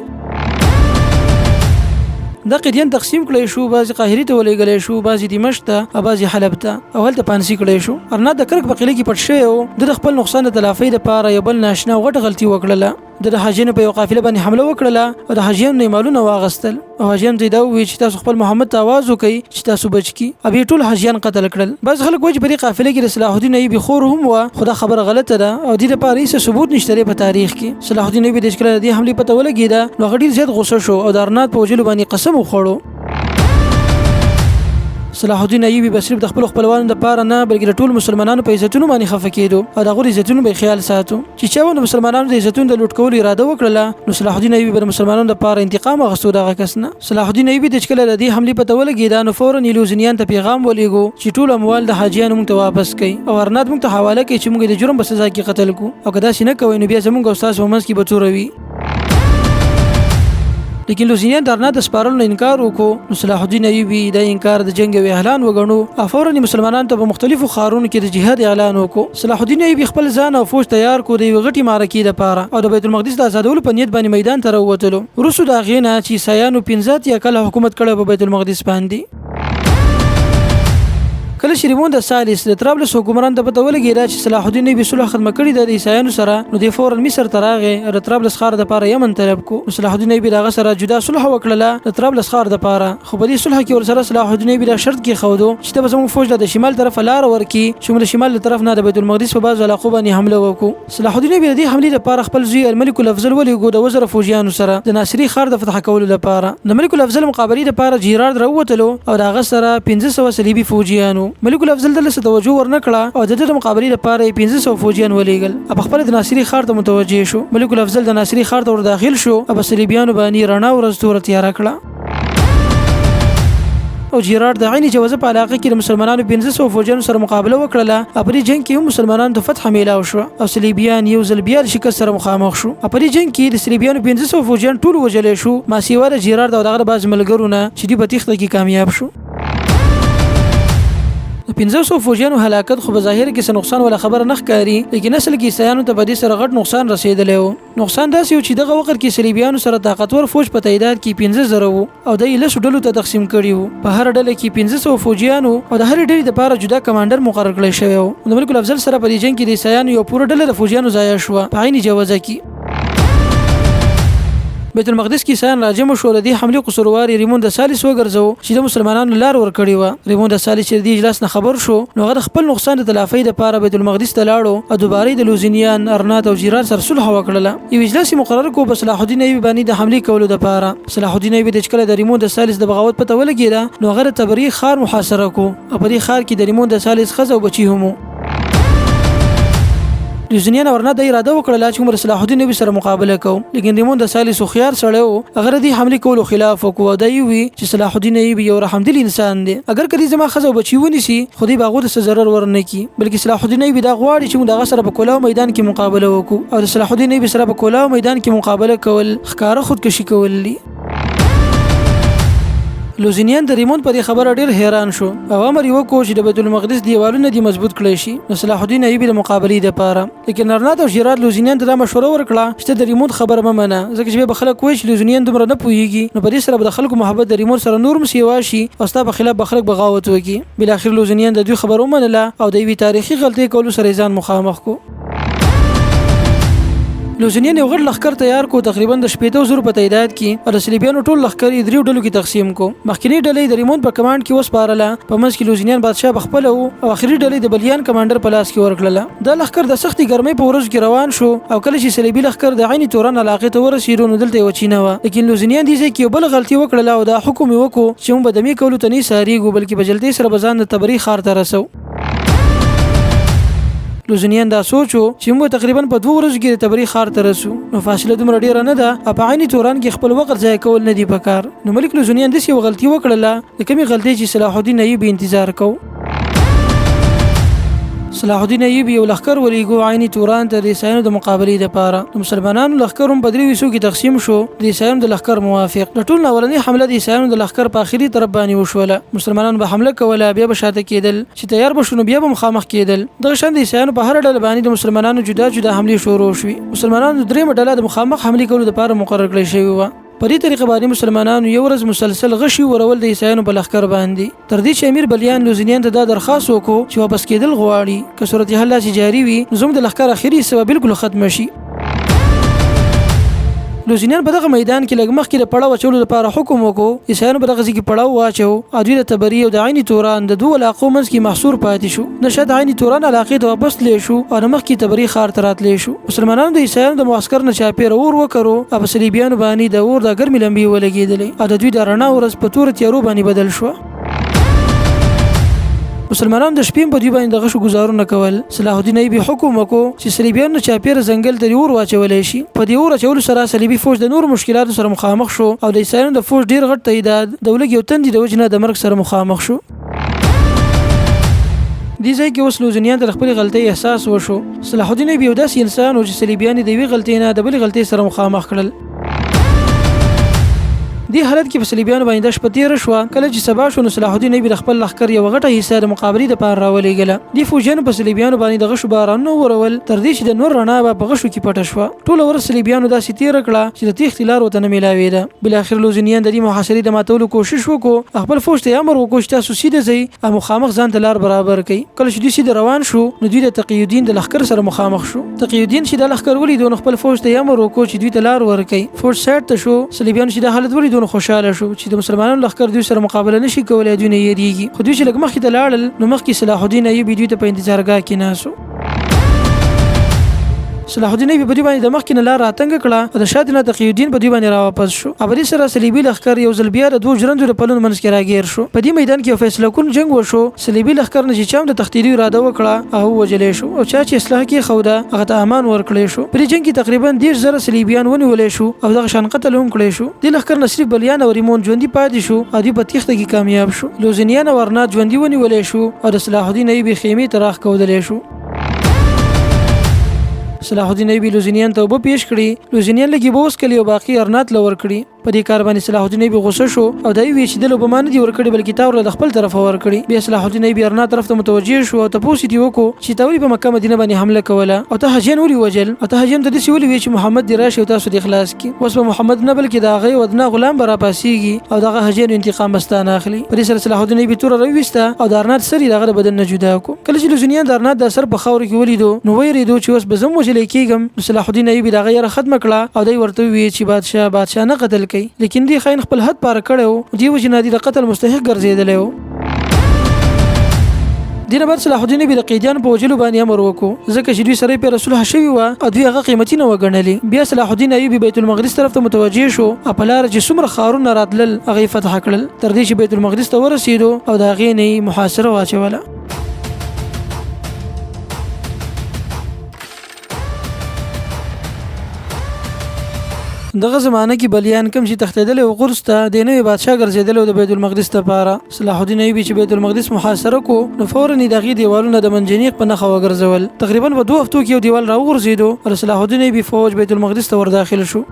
دا قیدیان تقسیم کړی شو، بعضې قاهرې ته ولېږلی شو، بعضې دمشق ته او بعضې حلب ته او هلته پانسي کړی شو. ارنات د کرک په قلعه کې پټ شوی و. ده د خپل نقصان د تلافۍ دپاره یو بل ناشنا او غټه غلطي وکړله. ده د حاجیانو په یو قافله باندې حمله وکړله او د حاجیانو نه یې مالونه واخیستل او حاجیانو ته یې دا وویل چې تاسو خپل محمد ته اواز وکړئ چې تاسو بچ کړي او بیا یې ټول حاجیان قتل کړل. بعضې خلک وایي چې په دې قافله کې د صلاح الدین ایوبي خور هم وه، خو دا خبره غلطه ده او دې لپاره هیڅ ثبوت نشته دی په تاریخ کې. صلاح الدین ایوبي ته چې کله د دې حملې پته ولګېده نو هغه ډېر زیات غوسه شو او د ارنات په وژلو باندې قسم وخوړو. صلاح الدین ایوبي به صرف د خپلو خپلوانو دپاره نه بلکې د ټولو مسلمانانو په عزتونو باندې خفه کېدو او د هغو د عزتونو به یې خیال ساتو. چې چا به د مسلمانانو د عزتونو د لوټ کولو اراده وکړله نو صلاح الدین ایوبي به د مسلمانانو دپاره انتقام اخیستو د هغه کس نه. صلاح الدین ایوبي ته چې کله د دې حملې پته ولګېده نو فورا یې لوزنیان ته پیغام ولېږو چې ټول اموال د حاجیانو موږ ته واپس کړئ او ارنات موږ ته حواله کړئ چې موږ یې د جرم په سزا کې قتل کړو او که داسې نه کوئ نو بیا زموږ او ستاسو په منځ کې به توره وي. لیکن لوزینیان د ارنا د سپارلو نه انکار وکړو نو صلاح الدین ایوبي دا انکار د جنګ یو اعلان وګڼو او فورا یې مسلمانانو ته په مختلفو ښارونو کې د جهاد اعلان وکړو. صلاح الدین ایوبي خپل ځان او فوج تیار کړو د یوې غټې معرکې دپاره او د بیت المقدس د ازادولو په نیت باندې میدان ته راووتلو. وروسته د هغې نه چې عیسایانو 85 کاله حکومت کړی په بیت المقدس باندې. کله چې ریمون د ثالث د طرابلس حکمران ته پته ولګېده چې صلاح الدین ایوبي صلح ختمه کړې ده د عیسایانو سره نو دی فورا مصر ته راغی او د طرابلس ښار دپاره یمن طلب کو. نو صلاح الدین ایوبي د هغه سره جدا صلح وکړله د طرابلس ښار دپاره، خو په دې صلح کې ورسره صلاح الدین ایوبي دا شرط کېښودو چې ته به زموږ فوج له د شمال طرفه لاره ورکړي چې موږ د شمال له طرف نه د بیت المقدس په بعضو علاقو باندې حمله وکړو. صلاح الدین ایوبي د دې حملې لپاره خپل زوی الملک الافضل ولېږو د 7000 فوجیانو سره د ناصري ښار د فتح کولو لپاره. د ملک الافضل مقابلې لپاره جیرارد راووتلو او د هغه سره 500 صلیبي فوجیان وو. ملک الافضل دلته څه توجه ورنه کړه او د ده د مقابلې لپاره یې 500 فوجیان ولېږل او په خپله د ناصري ښار ته متوجه شو. ملک الافضل د ناصري ښار ته ورداخل شو او په صلیبیانو باندې رڼا ورځ توره تیاره کړه. او جیرارد د عین جوزه په علاقه کې د مسلمانانو 500 فوجیانو سره مقابله وکړله او په دې جنګ کې هم مسلمانانو ته فتح میلاو شوه او صلیبیان یو ځل بیا د شکست سره مخامخ شو. او په دې جنګ کې د صلیبیانو 500 فوجیان ټول وژلی شو ما سیوا د جیرارد او د هغه د بعضې ملګرو نه چې دوی په تېښته کې کامیاب شو. د 500 فوجیانو هلاکت خو په ظاهر کې څه نقصان ولا خبره نه ښکاري، لیکن اصل کې عیسایانو ته په دې سره غټ نقصان رسېدلی و. نقصان داسې و چې دغه وخت کې صلیبیانو سره طاقتور فوج په تعداد کې 5000 وو او دا یې لسو ډلو ته تقسیم کړي وو. په هره ډله کې 500 فوجیان وو او د هرې ډلې دپاره جدا کمانډر مقرر کړی شوی و. د ملک الافضل سره په دې جنګ کې د عیسایانو یوه پوره ډله د فوجیانو ضایع شوه. په عین جوزه کې بیت المقدس کې عیسایان راجمع شو. د دې حملې قصوروار یې ریمون د ثالث وګرځوو چې د مسلمانانو لار ورکړې وه. ریمون د ثالث چې د دې اجلاس نه خبر شو نو هغه د خپل نقصان د تلافۍ دپاره بیت المقدس ته لاړو او دوباره یې د لوزینیان، ارنات او جیرار سره صلح وکړله. یو اجلاس یې مقرر کړو په صلاح الدین ایوبي باندې د حملې کولو دپاره. صلاح الدین ایوبي ته چې کله د ریمون د ثالث د بغاوت پته ولګېده نو هغه د تبریه ښار محاصره کړو او په دې ښار کې د ریمون د ثالث ښځه او بچي هم وو. لوزینیان ورنه د اراده وکړله چې موږ صلاح الدین ایوبي سره مقابله کوو، لیکن ریمون د ثالث هوښیار سړی و، هغه د دې حملې کولو خلاف وکړو او دا یې وویل چې صلاح الدین ایوبي یو رحمدل انسان دی، اګر که دی زما ښځه او بچي ونیسي خو دی به هغو ته څه ضرر ورنه کړي، بلکې صلاح الدین ایوبي دا غواړي چې موږ د هغه سره په کولاو میدان کې مقابله وکړو او د صلاح الدین ایوبي سره په کولاو میدان کې مقابله کول ښکاره خودکشي کول دي. لوزینیان د ریموند په دې خبره ډیر حیران شو او امر یې وکړو چې د بیت المقدس دیوالونه دې مضبوط کړی شي د صلاح الدین ایوبي د مقابلې لپاره. لیکن ارنات او شیرات لوزینیان ته دا مشوره ورکړه چې ته د ریموند خبره مه منه، ځکه چې بیا به خلک وایي چې لوزینیان دومره نه پوهیږي، نو په دې سره به د خلکو محبت د ریموند سره نور هم سیوا شي او ستا په خلاف به خلک بغاوت وکړي. بالاخر لوزینیان د دوی خبره ومنله او د یوې تاریخي غلطۍ کولو سره یې ځان مخامخ کو. لوزینیان یو غټ لښکر تیار کو، تقریبا د 60,000 په تعداد کې، او د صلیبیانو ټول لښکر یې دریو ډلو کې تقسیم کو. مخکینۍ ډله یې د ریموند په کمانډ کې وسپارله، په منځ کې لوزینیان بادشاه په خپله و، او اخري ډله یې د بلیان کمانډر په لاس کې ورکړله. دا لښکر د سختې ګرمۍ په ورځو کې روان شو او کله چې صلیبي لښکر د عین توران علاقې ته ورسېدو نو دلته یوه چینه وه. لیکن لوزینیان دې ځای کې یو بله غلطي وکړله او دا حکم یې وکړو چې موږ به دمې کولو ته نه ایسارېږو، بلکې په جلدۍ سره به ځان د تبري ښار ته رسوو. لوزنیان دا سوچ و چې موږ تقریبا په 2 ورځو کې د تبری ښار ته رسو، نو فاصله دومره ډیره نه ده او په عین توران کې خپل وخت ضایع کول نه دی پکار. نو ملک لوزنیان داسې یوه غلطي وکړله د کومې غلطۍ چې صلاح الدین ایوبي انتظار کو. صلاح الدین ایوبي یو لښکر ولیږو عین توران ته د عیسایانو د مقابلې لپاره. د مسلمانانو لښکر هم په دریو حصو کې تقسیم شو، د عیسایانو د لښکر موافق. د ټولو اولنۍ حمله د عیسایانو د لښکر په اخري طرف باندې وشوله. مسلمانانو به حمله کوله، بیا به شاته کېدل، چې تیار به شو نو بیا به مخامخ کېدل. دغه شان د عیسایانو په هره ډله باندې د مسلمانانو جدا جدا حملې شروع شوې. مسلمانانو درېیمه ډله د مخامخ حملې کولو لپاره مقرر کړی شوې وه. په دې طریقه باندې مسلمانانو یو ورځ مسلسل غشي ورول د عیسایانو په لښکر باندې، تر دې چې امیر بلیان لوزینیان ته دا درخواست وکړو چې واپس کېدل غواړي، که صورتحال داسې جاري وي نو زموږ د لښکر اخري حصه به بالکل ختمه شي. لوزینیان په دغه میدان کې لږ مخکې د پړاو اچولو لپاره حکم وکړو. عیسایانو په دغه ځای کې پړاو واچو او دوی د تبري او د عین توران د دوو علاقو منځ کې محصور پاتې شو. نه شاید عین توران علاقې ته واپس تللی شو او نه مخکې تبري ښار ته راتلی شو. مسلمانانو د عیسایانو د معسکر نه چاپېره اور وکرو او په صلیبیانو باندې د اور دا ګرمې لمبې ولګېدلې او د دوی د رڼا ورځ په تورو تیارو باندې بدل شوه. مسلمانانو د شپې په دوی باندې د غشو ګزارونه کول. صلاح الدین ایوبي حکم وکړو چې صلیبیانو نه چاپېره ځنګل ته اور واچولی شي. په دې اور اچولو سره صلیبي فوج د نورو مشکلاتو سره مخامخ شو او د عیسایانو د فوج ډېر غټ تعداد د ولږې او تندې د وجې نه د مرګ سره مخامخ شو. دې ځای کې اوس لوزنیان ته د خپلې غلطۍ احساس وشو. صلاح الدین ایوبي یو داسې انسان و چې صلیبیان یې د یوې غلطۍ نه د بلې غلطۍ سره مخامخ کړل. دې حالت کې په صلیبیانو باندې دا شپه تېره شوه. کله چې سبا شو نو صلاح الدین ایوبي د خپل لښکر یوه غټه حصه د مقابلې دپاره راولېږله. دې فوجیانو په صلیبیانو باندې د غشو بارانونه وورول تر دې چې د نور رڼا به په غشو کې پټه شوه. ټوله ورځ صلیبیانو داسې تېره کړه چې د تېښتې لار ورته نه میلاوېده. بالاخره لوزینیان د دې محاصرې د ماتولو کوشش وکړو او خپل فوج ته یې امر وکړو چې تاسو سیده ځئ او مخامخ ځان ته لار برابر کړئ. کله چې دوی سیده روان شو نو دوی د تقی الدین د لښکر سره مخامخ شو. تقی الدین چې دا لښکر ولیدو نو خپل فوج ته یې امر وکړو چې دوی ته لار ورکړئ. فوج سایډ ته شو. صلیبیانو چې دا حالت ولیدو نو خوشحاله شو چې د مسلمانانو لښکر دوی سره مقابله نشي کولی، دوی نه یریږي. خو دوی چې لږ مخکې ته لاړل نو مخکې صلاح الدین ایوبي دوی ته په انتظارګاه کې ناست و. صلاح الدین ایوبي په دوی باندې د مخکې نه لار راتنګه کړه او د شاته نه تقی الدین په دوی باندې راواپس شو او په دې سره صلیبي لښکر یو ځل بیا د دوو ژرندو د پلونو منځ کې راګیر شو. په دې میدان کې یو فیصله کن جنګ وشو. صلیبي لښکر نه چې چا هم د تښتېدو اراده وکړه هغه ووژلی شو او چا چې اسلحه کېښوده هغه ته امان ورکړی شو. په دې جنګ کې تقریبا 30,000 صلیبیان ونیولی شو او دغه شان قتل هم کړی شو. دې لښکر نه صرف بلیان او ریمون ژوندي پاتې شو او دوی په تېښته کې کامیاب شو. لوزینیان او ارنات ژوندي ونیولی شو او د صلاح الدین ایوبي خیمې ته راښکودلی شو. صلاح الدین ایوبي لوزینیان ته اوبه پیش کړې. لوزینیان لږې اوبه وڅکلې او باقي ارنات له ورکړې. په دې کار باندې صلاح الدین ایوبي غوسه شو او دا یې وویل چې ده له اوبه ما نه دي ورکړې بلکې تا ورله د خپل طرفه ورکړې. بیا صلاح الدین ایوبي ارنات طرف ته متوجه شو او تپوس یې ترې وکړو چې تا ولې په مکه مدینه باندې حمله کوله او تا حاجیان ولې وژل او تا حاجیانو ته داسې ولې ویل چې محمد دې راشي او تاسو دې خلاص کړي. اوس به محمد نه بلکې د هغه یو ادنا غلام به راپاڅېږي او د هغه حاجیانو انتقام به ستا نه اخلي. په دې سره صلاح الدین ایوبي توره راوویسته او د ارنات سر یې د هغه د بدن نه جدا کړو. کله چې لوزینیان د ارنات دا سر په خاورو کې ولیدو نو ویرېدو چې اوس به زه هم وژلی کېږم. نو صلاح الدین ایوبي د هغه یره ختمه کړه او دی ورته وویل چې بادشاه بادشاه نه قتل کوي، لیکن دې خاین خپل حد پاره کړی و، دې وجې نه دی د قتل مستحق ګرځېدلی و. دې نه بعد صلاح الدین ایوبي د قیدیانو په وژلو باندې امر وکړو، ځکه چې دوی سره یې پېره صلح شوې وه او دوی هغه قیمتي نه وه ګڼلې. بیا صلاح الدین ایوبي بیت المقدس طرف ته متوجه شو او په لاره چې څومره ښارونه راتلل هغه یې فتح کړل، تر دې چې بیت المقدس ته ورسېدو او د هغې نه یې محاصره واچوله. دغه زمانه کې بلیان کوم چې تښتېدلی و قدس ته، د نوي بادشاه ګرځېدلی و د بیت المقدس لپاره. صلاح الدین ایوبي چې بیت المقدس محاصره کو نو فورا یې د هغې دیوالونه د منجنیق په نښه وګرځول. تقریبا په 2 هفتو کې یو دیوال راوغورځېدو او د صلاح الدین ایوبي فوج بیت المقدس ته ورداخل شو.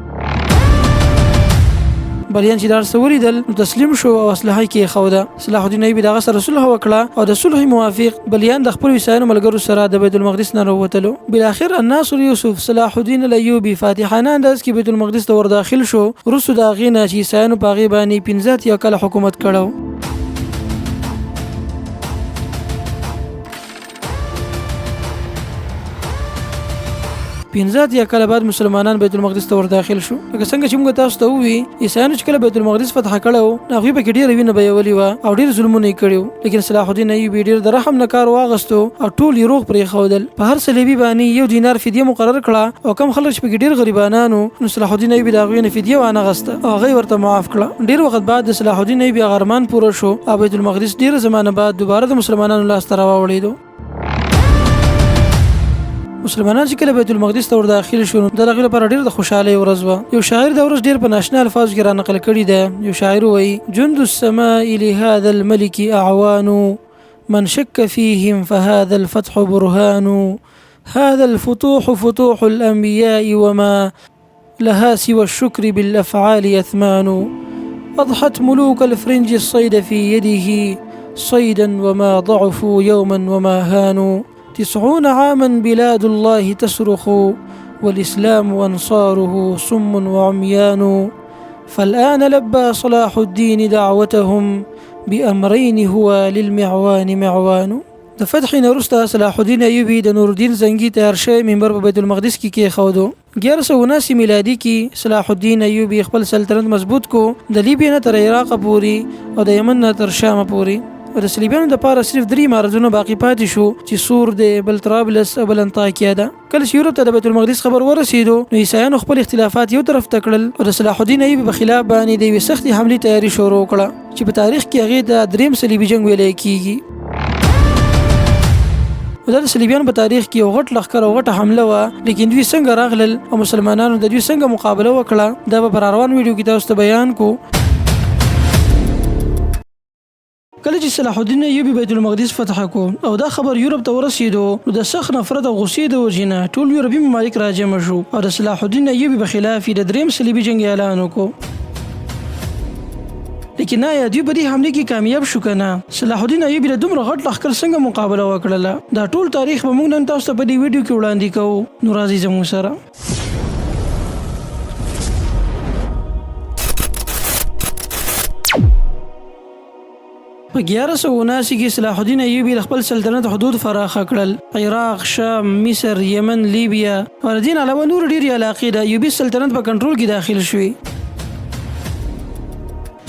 بلیان چې دا هر څه ولیدل نو تسلیم شو او اسلحه یې کېښوده. صلاح الدین ایوبي د هغه سره صلح وکړه او د صلح موافق بلیان د خپلو عیسایانو ملګرو سره د بیت المقدس نه راووتلو. بالاخر الناصر یوسف صلاح الدین الیوبي فاتحانه انداز کې بیت المقدس ته ورداخل شو، وروسته د هغې نه چې عیسایانو په هغې باندې 85 کاله حکومت کړی. 85 کاله بعد مسلمانان بیت المقدس ته ورداخل شو. لکه څنګه چې موږ تاسو ته ووی، عیسایانو چې کله بیت المقدس فتح کړی و نو هغوی پکې ډېره وینه بهیولې وه او ډېر ظلمونه یې کړي وو، لیکن صلاح الدین ایوبي ډېر د رحم نه کار واغستو او ټول یې روغ پرېښودل. په هر صلیبي باندې یو دینار فدیه مقرر کړه او کم خلک چې پکې ډېر غریبانان وو نو صلاح الدین ایوبي د هغوی نه فدیه وانه غسته او هغه یې ورته معاف کړه. ډېر وخت بعد د صلاح الدین ایوبي هغه ارمان پوره شو او بیت المقدس ډېره زمانه بعد دوباره د مسلمانانو لاس ته راواوړېدو. مسلمانان چې کله بیت المقدس ته ورداخل شو نو د هغوی لپاره ډېر د خوشحالۍ ورځ وه. یو شاعر دا ورځ ډېر په ناشنا الفاظو کې را نقل کړې ده. یو شاعر وایي: جند السماء لهذا الملك اعوان، من شک فيهم فهذا الفتح برهان، هذا الفتوح فتوح الانبياء وما لها سوى الشكر بالافعال اثمان، اضحت ملوك الفرنج الصيد في يده صيدا وما ضعفوا يوما وما هانوا، 90 عاما بلاد الله تصرخ والإسلام وأنصاره صم وعميان، فالآن لبى صلاح الدين دعوتهم بأمرين هو للمعوان معوان. د فتح نه وروسته صلاح الدین ایوبي د نورالدین زنګي تیار شوی منبر په بیت المقدس کې کېښودو. 1179 میلادي کې صلاح الدین ایوبي خپل سلطنت مضبوط کو، د لیبیا نه تر عراق پورې او د یمن نه تر شامه پورې. او د صلیبیانو دپاره صرف درې امارتونه باقي پاتې شو چې سور دی، بل طرابلس او بل انطاکیا ده. کله چې یورپ ته د بیت المقدس خبر ورسېدو نو عیسایانو خپل اختلافات یو طرف ته کړل او د صلاح الدین ایوبي په خلاف باندې د یوې سختې حملې تیاري شروع کړه چې په تاریخ کې هغې ته دریم صلیبي جنګ ویلی کیږي. دا د صلیبیانو په تاریخ کې یو غټ لښکر او غټه حمله وه، لیکن دوی څنګه راغلل او مسلمانانو د دوی څنګه مقابله وکړه دا به په روان ویډیو کې تاسو ته بیان کو. کله چې صلاح الدین ایوبي بیت المقدس فتح کو او دا خبر یورپ ته ورسېدو نو د سخت نفرت او غصې د وجې نه ټول یورپي ممالک راجمع شو او د صلاح الدین ایوبي په خلاف یې د دریم صلیبي جنګ اعلان وکړو. لیکن آیا دوی په دې حملې کې کامیاب شو که نه؟ صلاح الدین ایوبي د دومره غټ لښکر څنګه مقابله وکړله؟ دا ټول تاریخ به موږ نن تاسو ته په دې ویډیو کې وړاندې کوو، نو راځئ زموږ سره. په 1179 کې صلاح الدین ایوبي د خپل سلطنت حدود فراخه کړل. عراق، شام، مصر، یمن، لیبیا او د دې نه علاوه نور ډېرې علاقې د ایوبي سلطنت په کنټرول کې داخل شوې.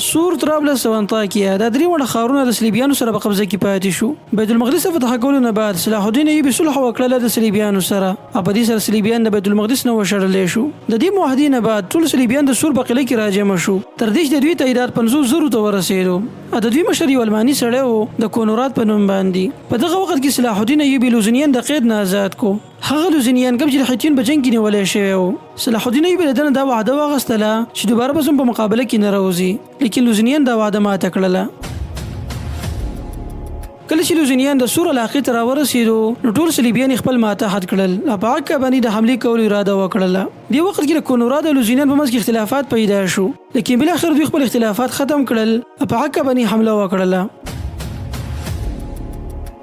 سور، طرابلس او انطاکیا دا درې واړه ښارونه د صلیبیانو سره په قبضه کې پاتې شو. بیت المقدس فتح کولو نه بعد صلاح الدین ایوبي صلح وکړله د صلیبیانو سره او په دې سره صلیبیان د بیت المقدس نه وشړلی شو. د دې معاهدې نه بعد ټول صلیبیان د سور په قلعه کې راجمع شو تر دې چې د دوی تعداد 50 زرو ته ورسېدو. د دوی مشر یو الماني سړی و د کونوراد په نوم باندې. په دغه وخت کې صلاح الدین ایوبي لوزنیان د قید نه آزاد کو، هغه لوزنیان کوم چې د حطین په جنګ کې نیولی شوی و. صلاح الدین ایوبي له ده نه دا وعده واخیستله چې دوباره به زموږ په مقابله کې نه راوځي، لیکن لوزنیان دا وعده ماته کړله. کله چې لوزنیان د سور علاقې ته راورسېدو نو ټول صلیبیان یې خپل ماتحت کړل او په عکا باندې د حملې کولو اراده وکړله. دې وخت کې د کونوراد او لوزینیان په منځ کې اختلافات پیدا شو، لیکن بالاخره دوی خپل اختلافات ختم کړل او په عکا باندې حمله وکړله.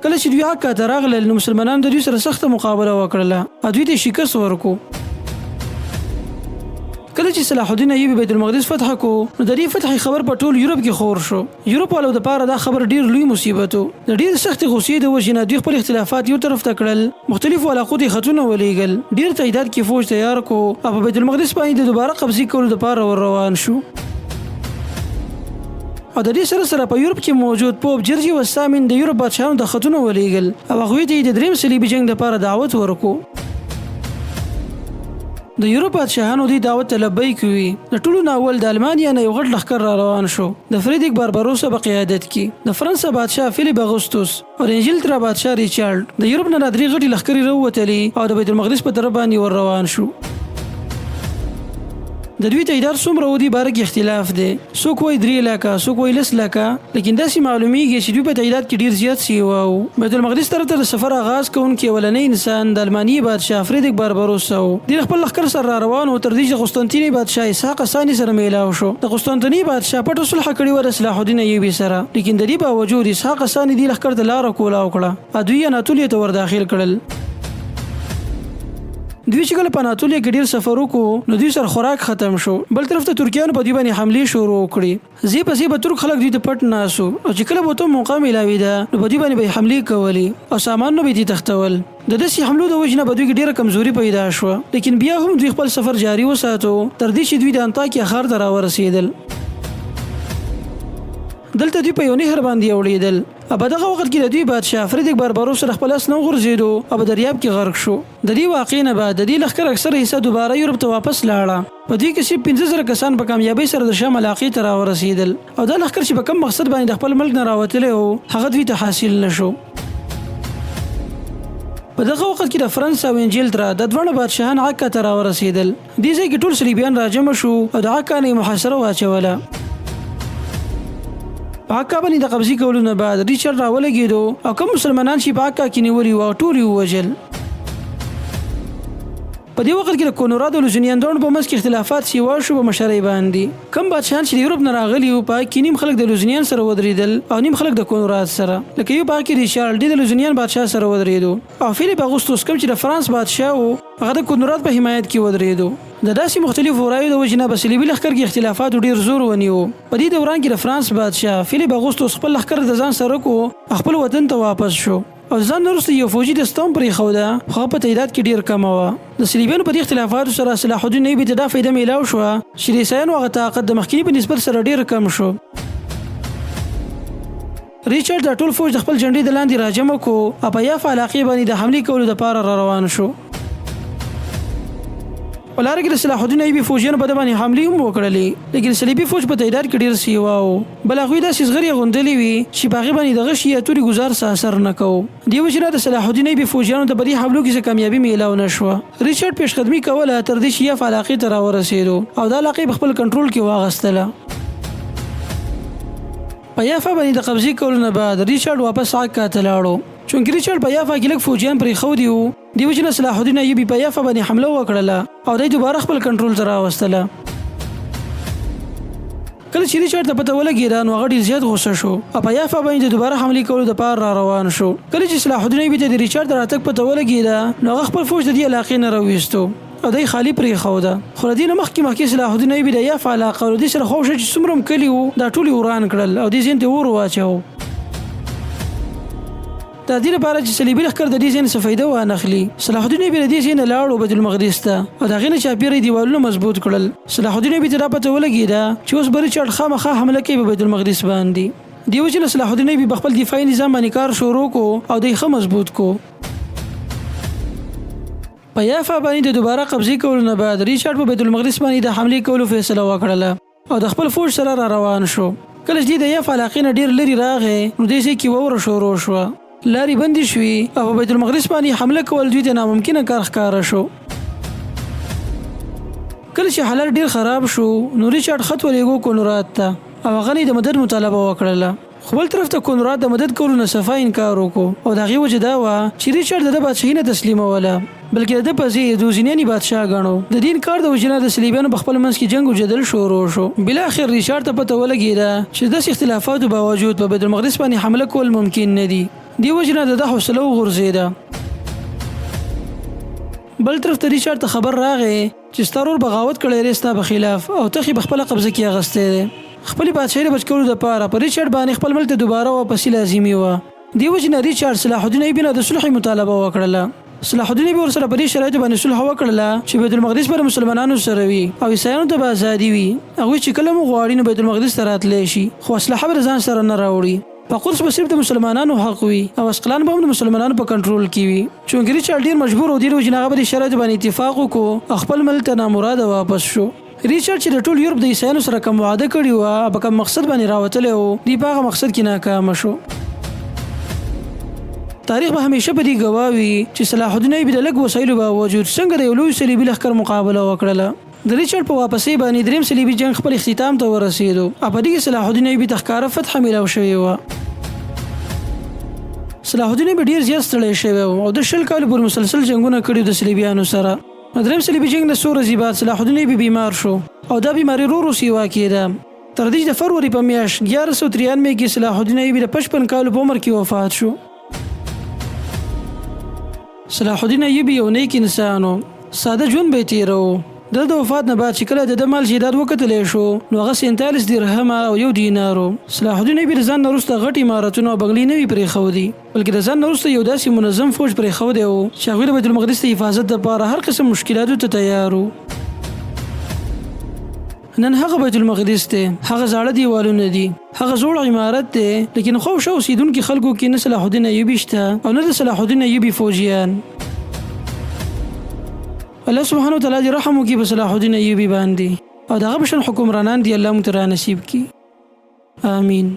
کله چې دوی عکا ته راغلل نو مسلمانانو د دوی سره سخته مقابله وکړله او دوی ته شکست ورکو. کله چې صلاح الدین ایوبي بیت المقدس فتح کو نو د دې فتح خبر په ټول یورپ کې خور شو. یورپ والو دپاره دا خبر ډیر لوی مصیبت و. د ډیر سختې غصې د وجې نه دوی خپل اختلافات یو طرف ته کړل، مختلفو علاقو ته خطونه ولیږل، ډیر تعداد کې فوج تیار کو او په بیت المقدس باندې د دوباره قبضې کولو دپاره ور روان شو. او د دې سره سره په یورپ کې موجود پوپ جرجي والثامن د یورپ بادشاهانو ته خطونه ولیږل او هغوی ته یې د دریم صلیبي جنګ دپاره دعوت ورکو. د یورپ بادشاهانو دې دعوت ته لبیک ووي. د ټولو نه اول د المانیا نه یو غټ لښکر را روان شو د فریدریک بارباروسا په قیادت کې، د فرانسه بادشاه فیلیپ اغوستوس او د انجلترا بادشاه ریچارډ. د یورپ نه دا درې غټې لښکرې راووتلې او د بیت المقدس په طرف باندې ور روان شو. د دوی تعداد څومره و، دې باره کې اختلاف دی، څوک وایي 3 لکه، څوک وایي 10 لکه، لیکن داسې معلومیږي چې دوی په تعداد کې ډیر زیات سیوا وو. بیت المقدس طرف ته د سفر آغاز کوونکی اولنی انسان د الماني بادشاه فریدریک بارباروسا و. دی د خپل لښکر سره را روان و تر دې چې د قسطنطیني بادشاه اسحاق ثاني سره میلاو شو. د قسطنطیني بادشاه پټه صلح کړې وه د صلاح الدین ایوبي سره، لیکن د دې باوجود اسحاق ثاني دې لښکر ته لاره کولاو کړه او دوی یې اناتولیا ته ورداخل کړل. دوی چې کله په اناتولیا کې ډیر سفر وکړو نو دوی سره خوراک ختم شو. بل طرف ته ترکیانو په دوی باندې حملې شروع کړې. ځای په ځای به ترک خلک دوی ته پټ ناست وو او چې کله به ورته موقع میلاویده نو په دوی باندې به یې حملې کولې او سامانونه به یې ترې تښتول. د داسې حملو د وجې نه په دوی کې ډیره کمزوري پیدا شوه، لیکن بیا هم دوی خپل سفر جاري وساتو تر دې چې دوی د انطاکیا ښار ته راورسیدل. دلته دوی په یو نهر باندې اوړیدل او په دغه وخت کې د دوی بادشاه فریدریک بارباروس سره خپل اس نه وغورځیدو او په دریاب کې غرق شو. د دې واقعې نه بعد د دې لښکر اکثره حصه دوباره یورپ ته واپس لاړه. په دوی کې صرف 5000 کسان په کامیابۍ سره د شام علاقې ته راورسیدل او دا لښکر چې په کوم مقصد باندې د خپل ملک نه راوتلی وو هغه دوی ته حاصل نه شو. په دغه وخت کې د فرانس او انجلترا د دواړو بادشاهان عکا ته راورسیدل. دې ځای کې ټول صلیبیان راجمع شو او د عکا نه یې محاصره واچوله. په عکا باندې د قبضې کولو نه بعد ریچارډ راولګېدو او کوم مسلمانان چې په عکا کې نیولي وو ټول یې ووژل. په دې وخت کې د کونوراد او لوزینیان دواړو په منځ کې اختلافات سیوا شو په مشرۍ باندې. کوم بادشاهان چې د یورپ نه راغلي وو په هغه کې نیم خلک د لوزینیان سره ودرېدل او نیم خلک د کونوراد سره. لکه یو په هغه کې ریچارډ دی د لوزینیان بادشاه سره ودرېدو او فیلیپ اغوستوس کوم چې د فرانس بادشاه و هغه د کونوراد په حمایت کې ودرېدو. د داسې مختلفو رایو د وجې نه په صلیبي لښکر کې اختلافاتو ډېر زور ونیو. په دې دوران کې د فرانس بادشاه فیلیپ اغوستوس خپل لښکر د ځان سره کو او خپل وطن ته واپس شو. او ځان نه وروسته یو فوجي دسته هم پرېښوده، خو هغه په تعداد کې ډېر کمه وه. د صلیبیانو په دې اختلافاتو سره صلاح الدین ایوبي ته دا فایده میلاو شوه چې د عیسایانو هغه طاقت د مخکیني په نسبت سره ډېر کم شو. ریچارډ دا ټول فوج د خپل جنډې د لاندې راجمع کو او په یافا علاقې باندې د حملې کولو دپاره را روان شو. په لاره کې د صلاح الدین ایوبي فوجیانو په ده باندې حملې هم وکړلې، لیکن صلیبي فوج په تعداد کې ډېر سیوا و. بل هغوی داسې زغرې اغوندلې وې چې په هغې باندې د غشي یا تورې ګوزار څه اثر نه کوو. دې وجې نه د صلاح الدین ایوبي فوجیانو ته په دې حملو کې څه کامیابي میلاو نه شوه. ریچارډ پیشقدمي کوله تر دې چې یاف علاقې ته راورسېدو او دا علاقه یې په خپل کنټرول کې واغستله. په یافا باندې د قبضې کولو نه بعد ریچارډ واپس عکا ته لاړو. چونکې ریچارډ په یافا کې لږ فوجیان پرېښودي وو، دې وجې نه صلاح الدین ایوبي په یافا باندې حمله وکړله او دا یې دوباره خپل کنټرول ته راوستله. کله چې ریچارډ ته پته ولګېده نو هغه ډېر زیات غوسه شو او په یافا باندې د دوباره حملې کولو دپاره را روان شو. کله چې صلاح الدین ایوبي ته د ریچارډ د راتګ پته ولګېده نو هغه خپل فوج د دې علاقې نه راوویستو او دا یې خالي پرېښوده. خو له دې نه مخکې مخکې صلاح الدین ایوبي د یافا علاقه او له دې سره خواوشا چې څومره هم کلي وو دا ټول یې وران کړل او دې ځای ته یې اور واچاوه. د دې لپاره چې صلیبي لښکر د دې ځای نه څه فایده وانخلي، صلاح الدین ایوبي له دې ځای نه لاړ بیت المقدس ته او د هغې نه چاپېره یې دیوالونه مضبوط کړل. صلاح الدین ایوبي ته دا پته ولګېده چې اوس به ریچارډ خامخا حمله کوي په بیت المقدس باندې. دې وجې نه صلاح الدین ایوبي په خپل دفاعي نظام باندې کار شروع کو او دی ښه مضبوط کو. په یافا باندې د دوباره قبضې کولو نه بعد ریچارډ په بیت المقدس باندې د حملې کولو فیصله وکړله او د خپل فوج سره را روان شو. کله چې دی د یافا علاقې نه ډیر لرې راغی نو دې ځای کې واوره شروع شوه، لارې بندې شوې او په بیت المقدس باندې حمله کول دوی ته ناممکنه کار ښکاره شو. کله چې حالت ډیر خراب شو نو ریچارډ خط ولېږو کونراد ته او هغه نه یې د مدد مطالبه وکړله. خو بل طرف ته کونراد د مدد کولو نه صفا انکار وکړو او د هغې وجه دا وه چې ریچارډ د ده بادشاهي نه تسلیموله بلکې د ده په ځای یې دوزینیاني بادشاه ګڼو. د دې انکار د وجې نه د صلیبیانو په خپل منځ کې جنګ او جدل شروع شو. بالاخر ریچارډ ته پته ولګېده چې د داسې اختلافاتو باوجود په بیت المقدس باندې حمله کول ممکن نه دي. دې وجې نه د ده حوصله وغورځېده. بل طرف ته ریچارډ ته خبر راغی چې ستا ورور بغاوت کړی دی ستا په خلاف او تخت یې په خپله قبضه کې اخیستی دی. خپلې بادشاهۍ د بچ کولو دپاره په ریچارډ باندې خپل ملک ته دوباره واپسي لازمي وه. دې وجې نه ریچارډ صلاح الدین ایوبي نه د صلحې مطالبه وکړله. صلاح الدین ایوبي ورسره په دې شرایطو باندې صلح وکړله چې بیت المقدس به د مسلمانانو سره وي او عیسایانو ته به ازادي وي. هغوی چې کله هم وغواړي نو بیت المقدس ته راتلی شي خو اسلحه به د ځان سره نه راوړي. په قدس به صرف د مسلمانانو حق وي او عسقلان به هم د مسلمانانو په کنټرول کې وي. چونکه ریچارډ ډیر مجبور و، دې وجې نه هغه په دې شرایطو باندې اتفاق وکړو او خپل ملک ته نامراده واپس شو. ریچارډ چې د ټول یورپ د عیسایانو سره کوم وعده کړې وه او په کوم مقصد باندې راوتلی و، دی په هغه مقصد کې ناکامه شو. تاریخ به همیشه په دې ګواه وي چې صلاح الدین ایوبي د لږ وسایلو باوجود څنګه د یو لوی صلیبي لښکر مقابله وکړله. د ریچارډ په واپسۍ باندې دریم صلیبي جنګ خپل اختتام ته ورسېدو او په دې کې صلاح الدین ایوبي ته ښکاره فتحه میلاو شوې وه. صلاح الدین ایوبي ډیر زیات ستړی شوی و او د 20 کالو پورې مسلسل جنګونه کړي د صلیبیانو سره. د دریم صلیبي جنګ نه څو ورځې بعد صلاح الدین ایوبي بیمار شو او دا بیماري رو رو سیوا کېده تر دې چې د فروري په میاشت 1193 کې صلاح الدین ایوبي د 55 کالو په عمر کې وفات شو. صلاح الدین ایوبي یو نیک انسان و، ساده ژوند به یې تېروو. د ده د وفات نه بعد چې کله د ده مال جایداد وکتلی شو نو هغه 47 درهمه او یو دینار و. صلاح الدین ایوبي د ځان نه وروسته غټ عمارتونه او بنګلې نه وې پرېښودي، بلکې د ځان نه وروسته یو داسې منظم فوج پرېښودی و چې هغوی د بیت المقدس د حفاظت دپاره هر قسم مشکلاتو ته تیار وو. نن هغه بیت المقدس دی، هغه زاړه دیوالونه دي، هغه زوړ عمارت دی، لیکن خو شو اوسیدونکي خلکو کې نه صلاح الدین ایوبي شته او نه د صلاح الدین ایوبي فوجیان. الله سبحانه وتعالی دې رحم وکړي په صلاح الدین ایوبي باندې او دغه په شان حکمرانان دې الله موږ ته را نصیب کړي. آمین.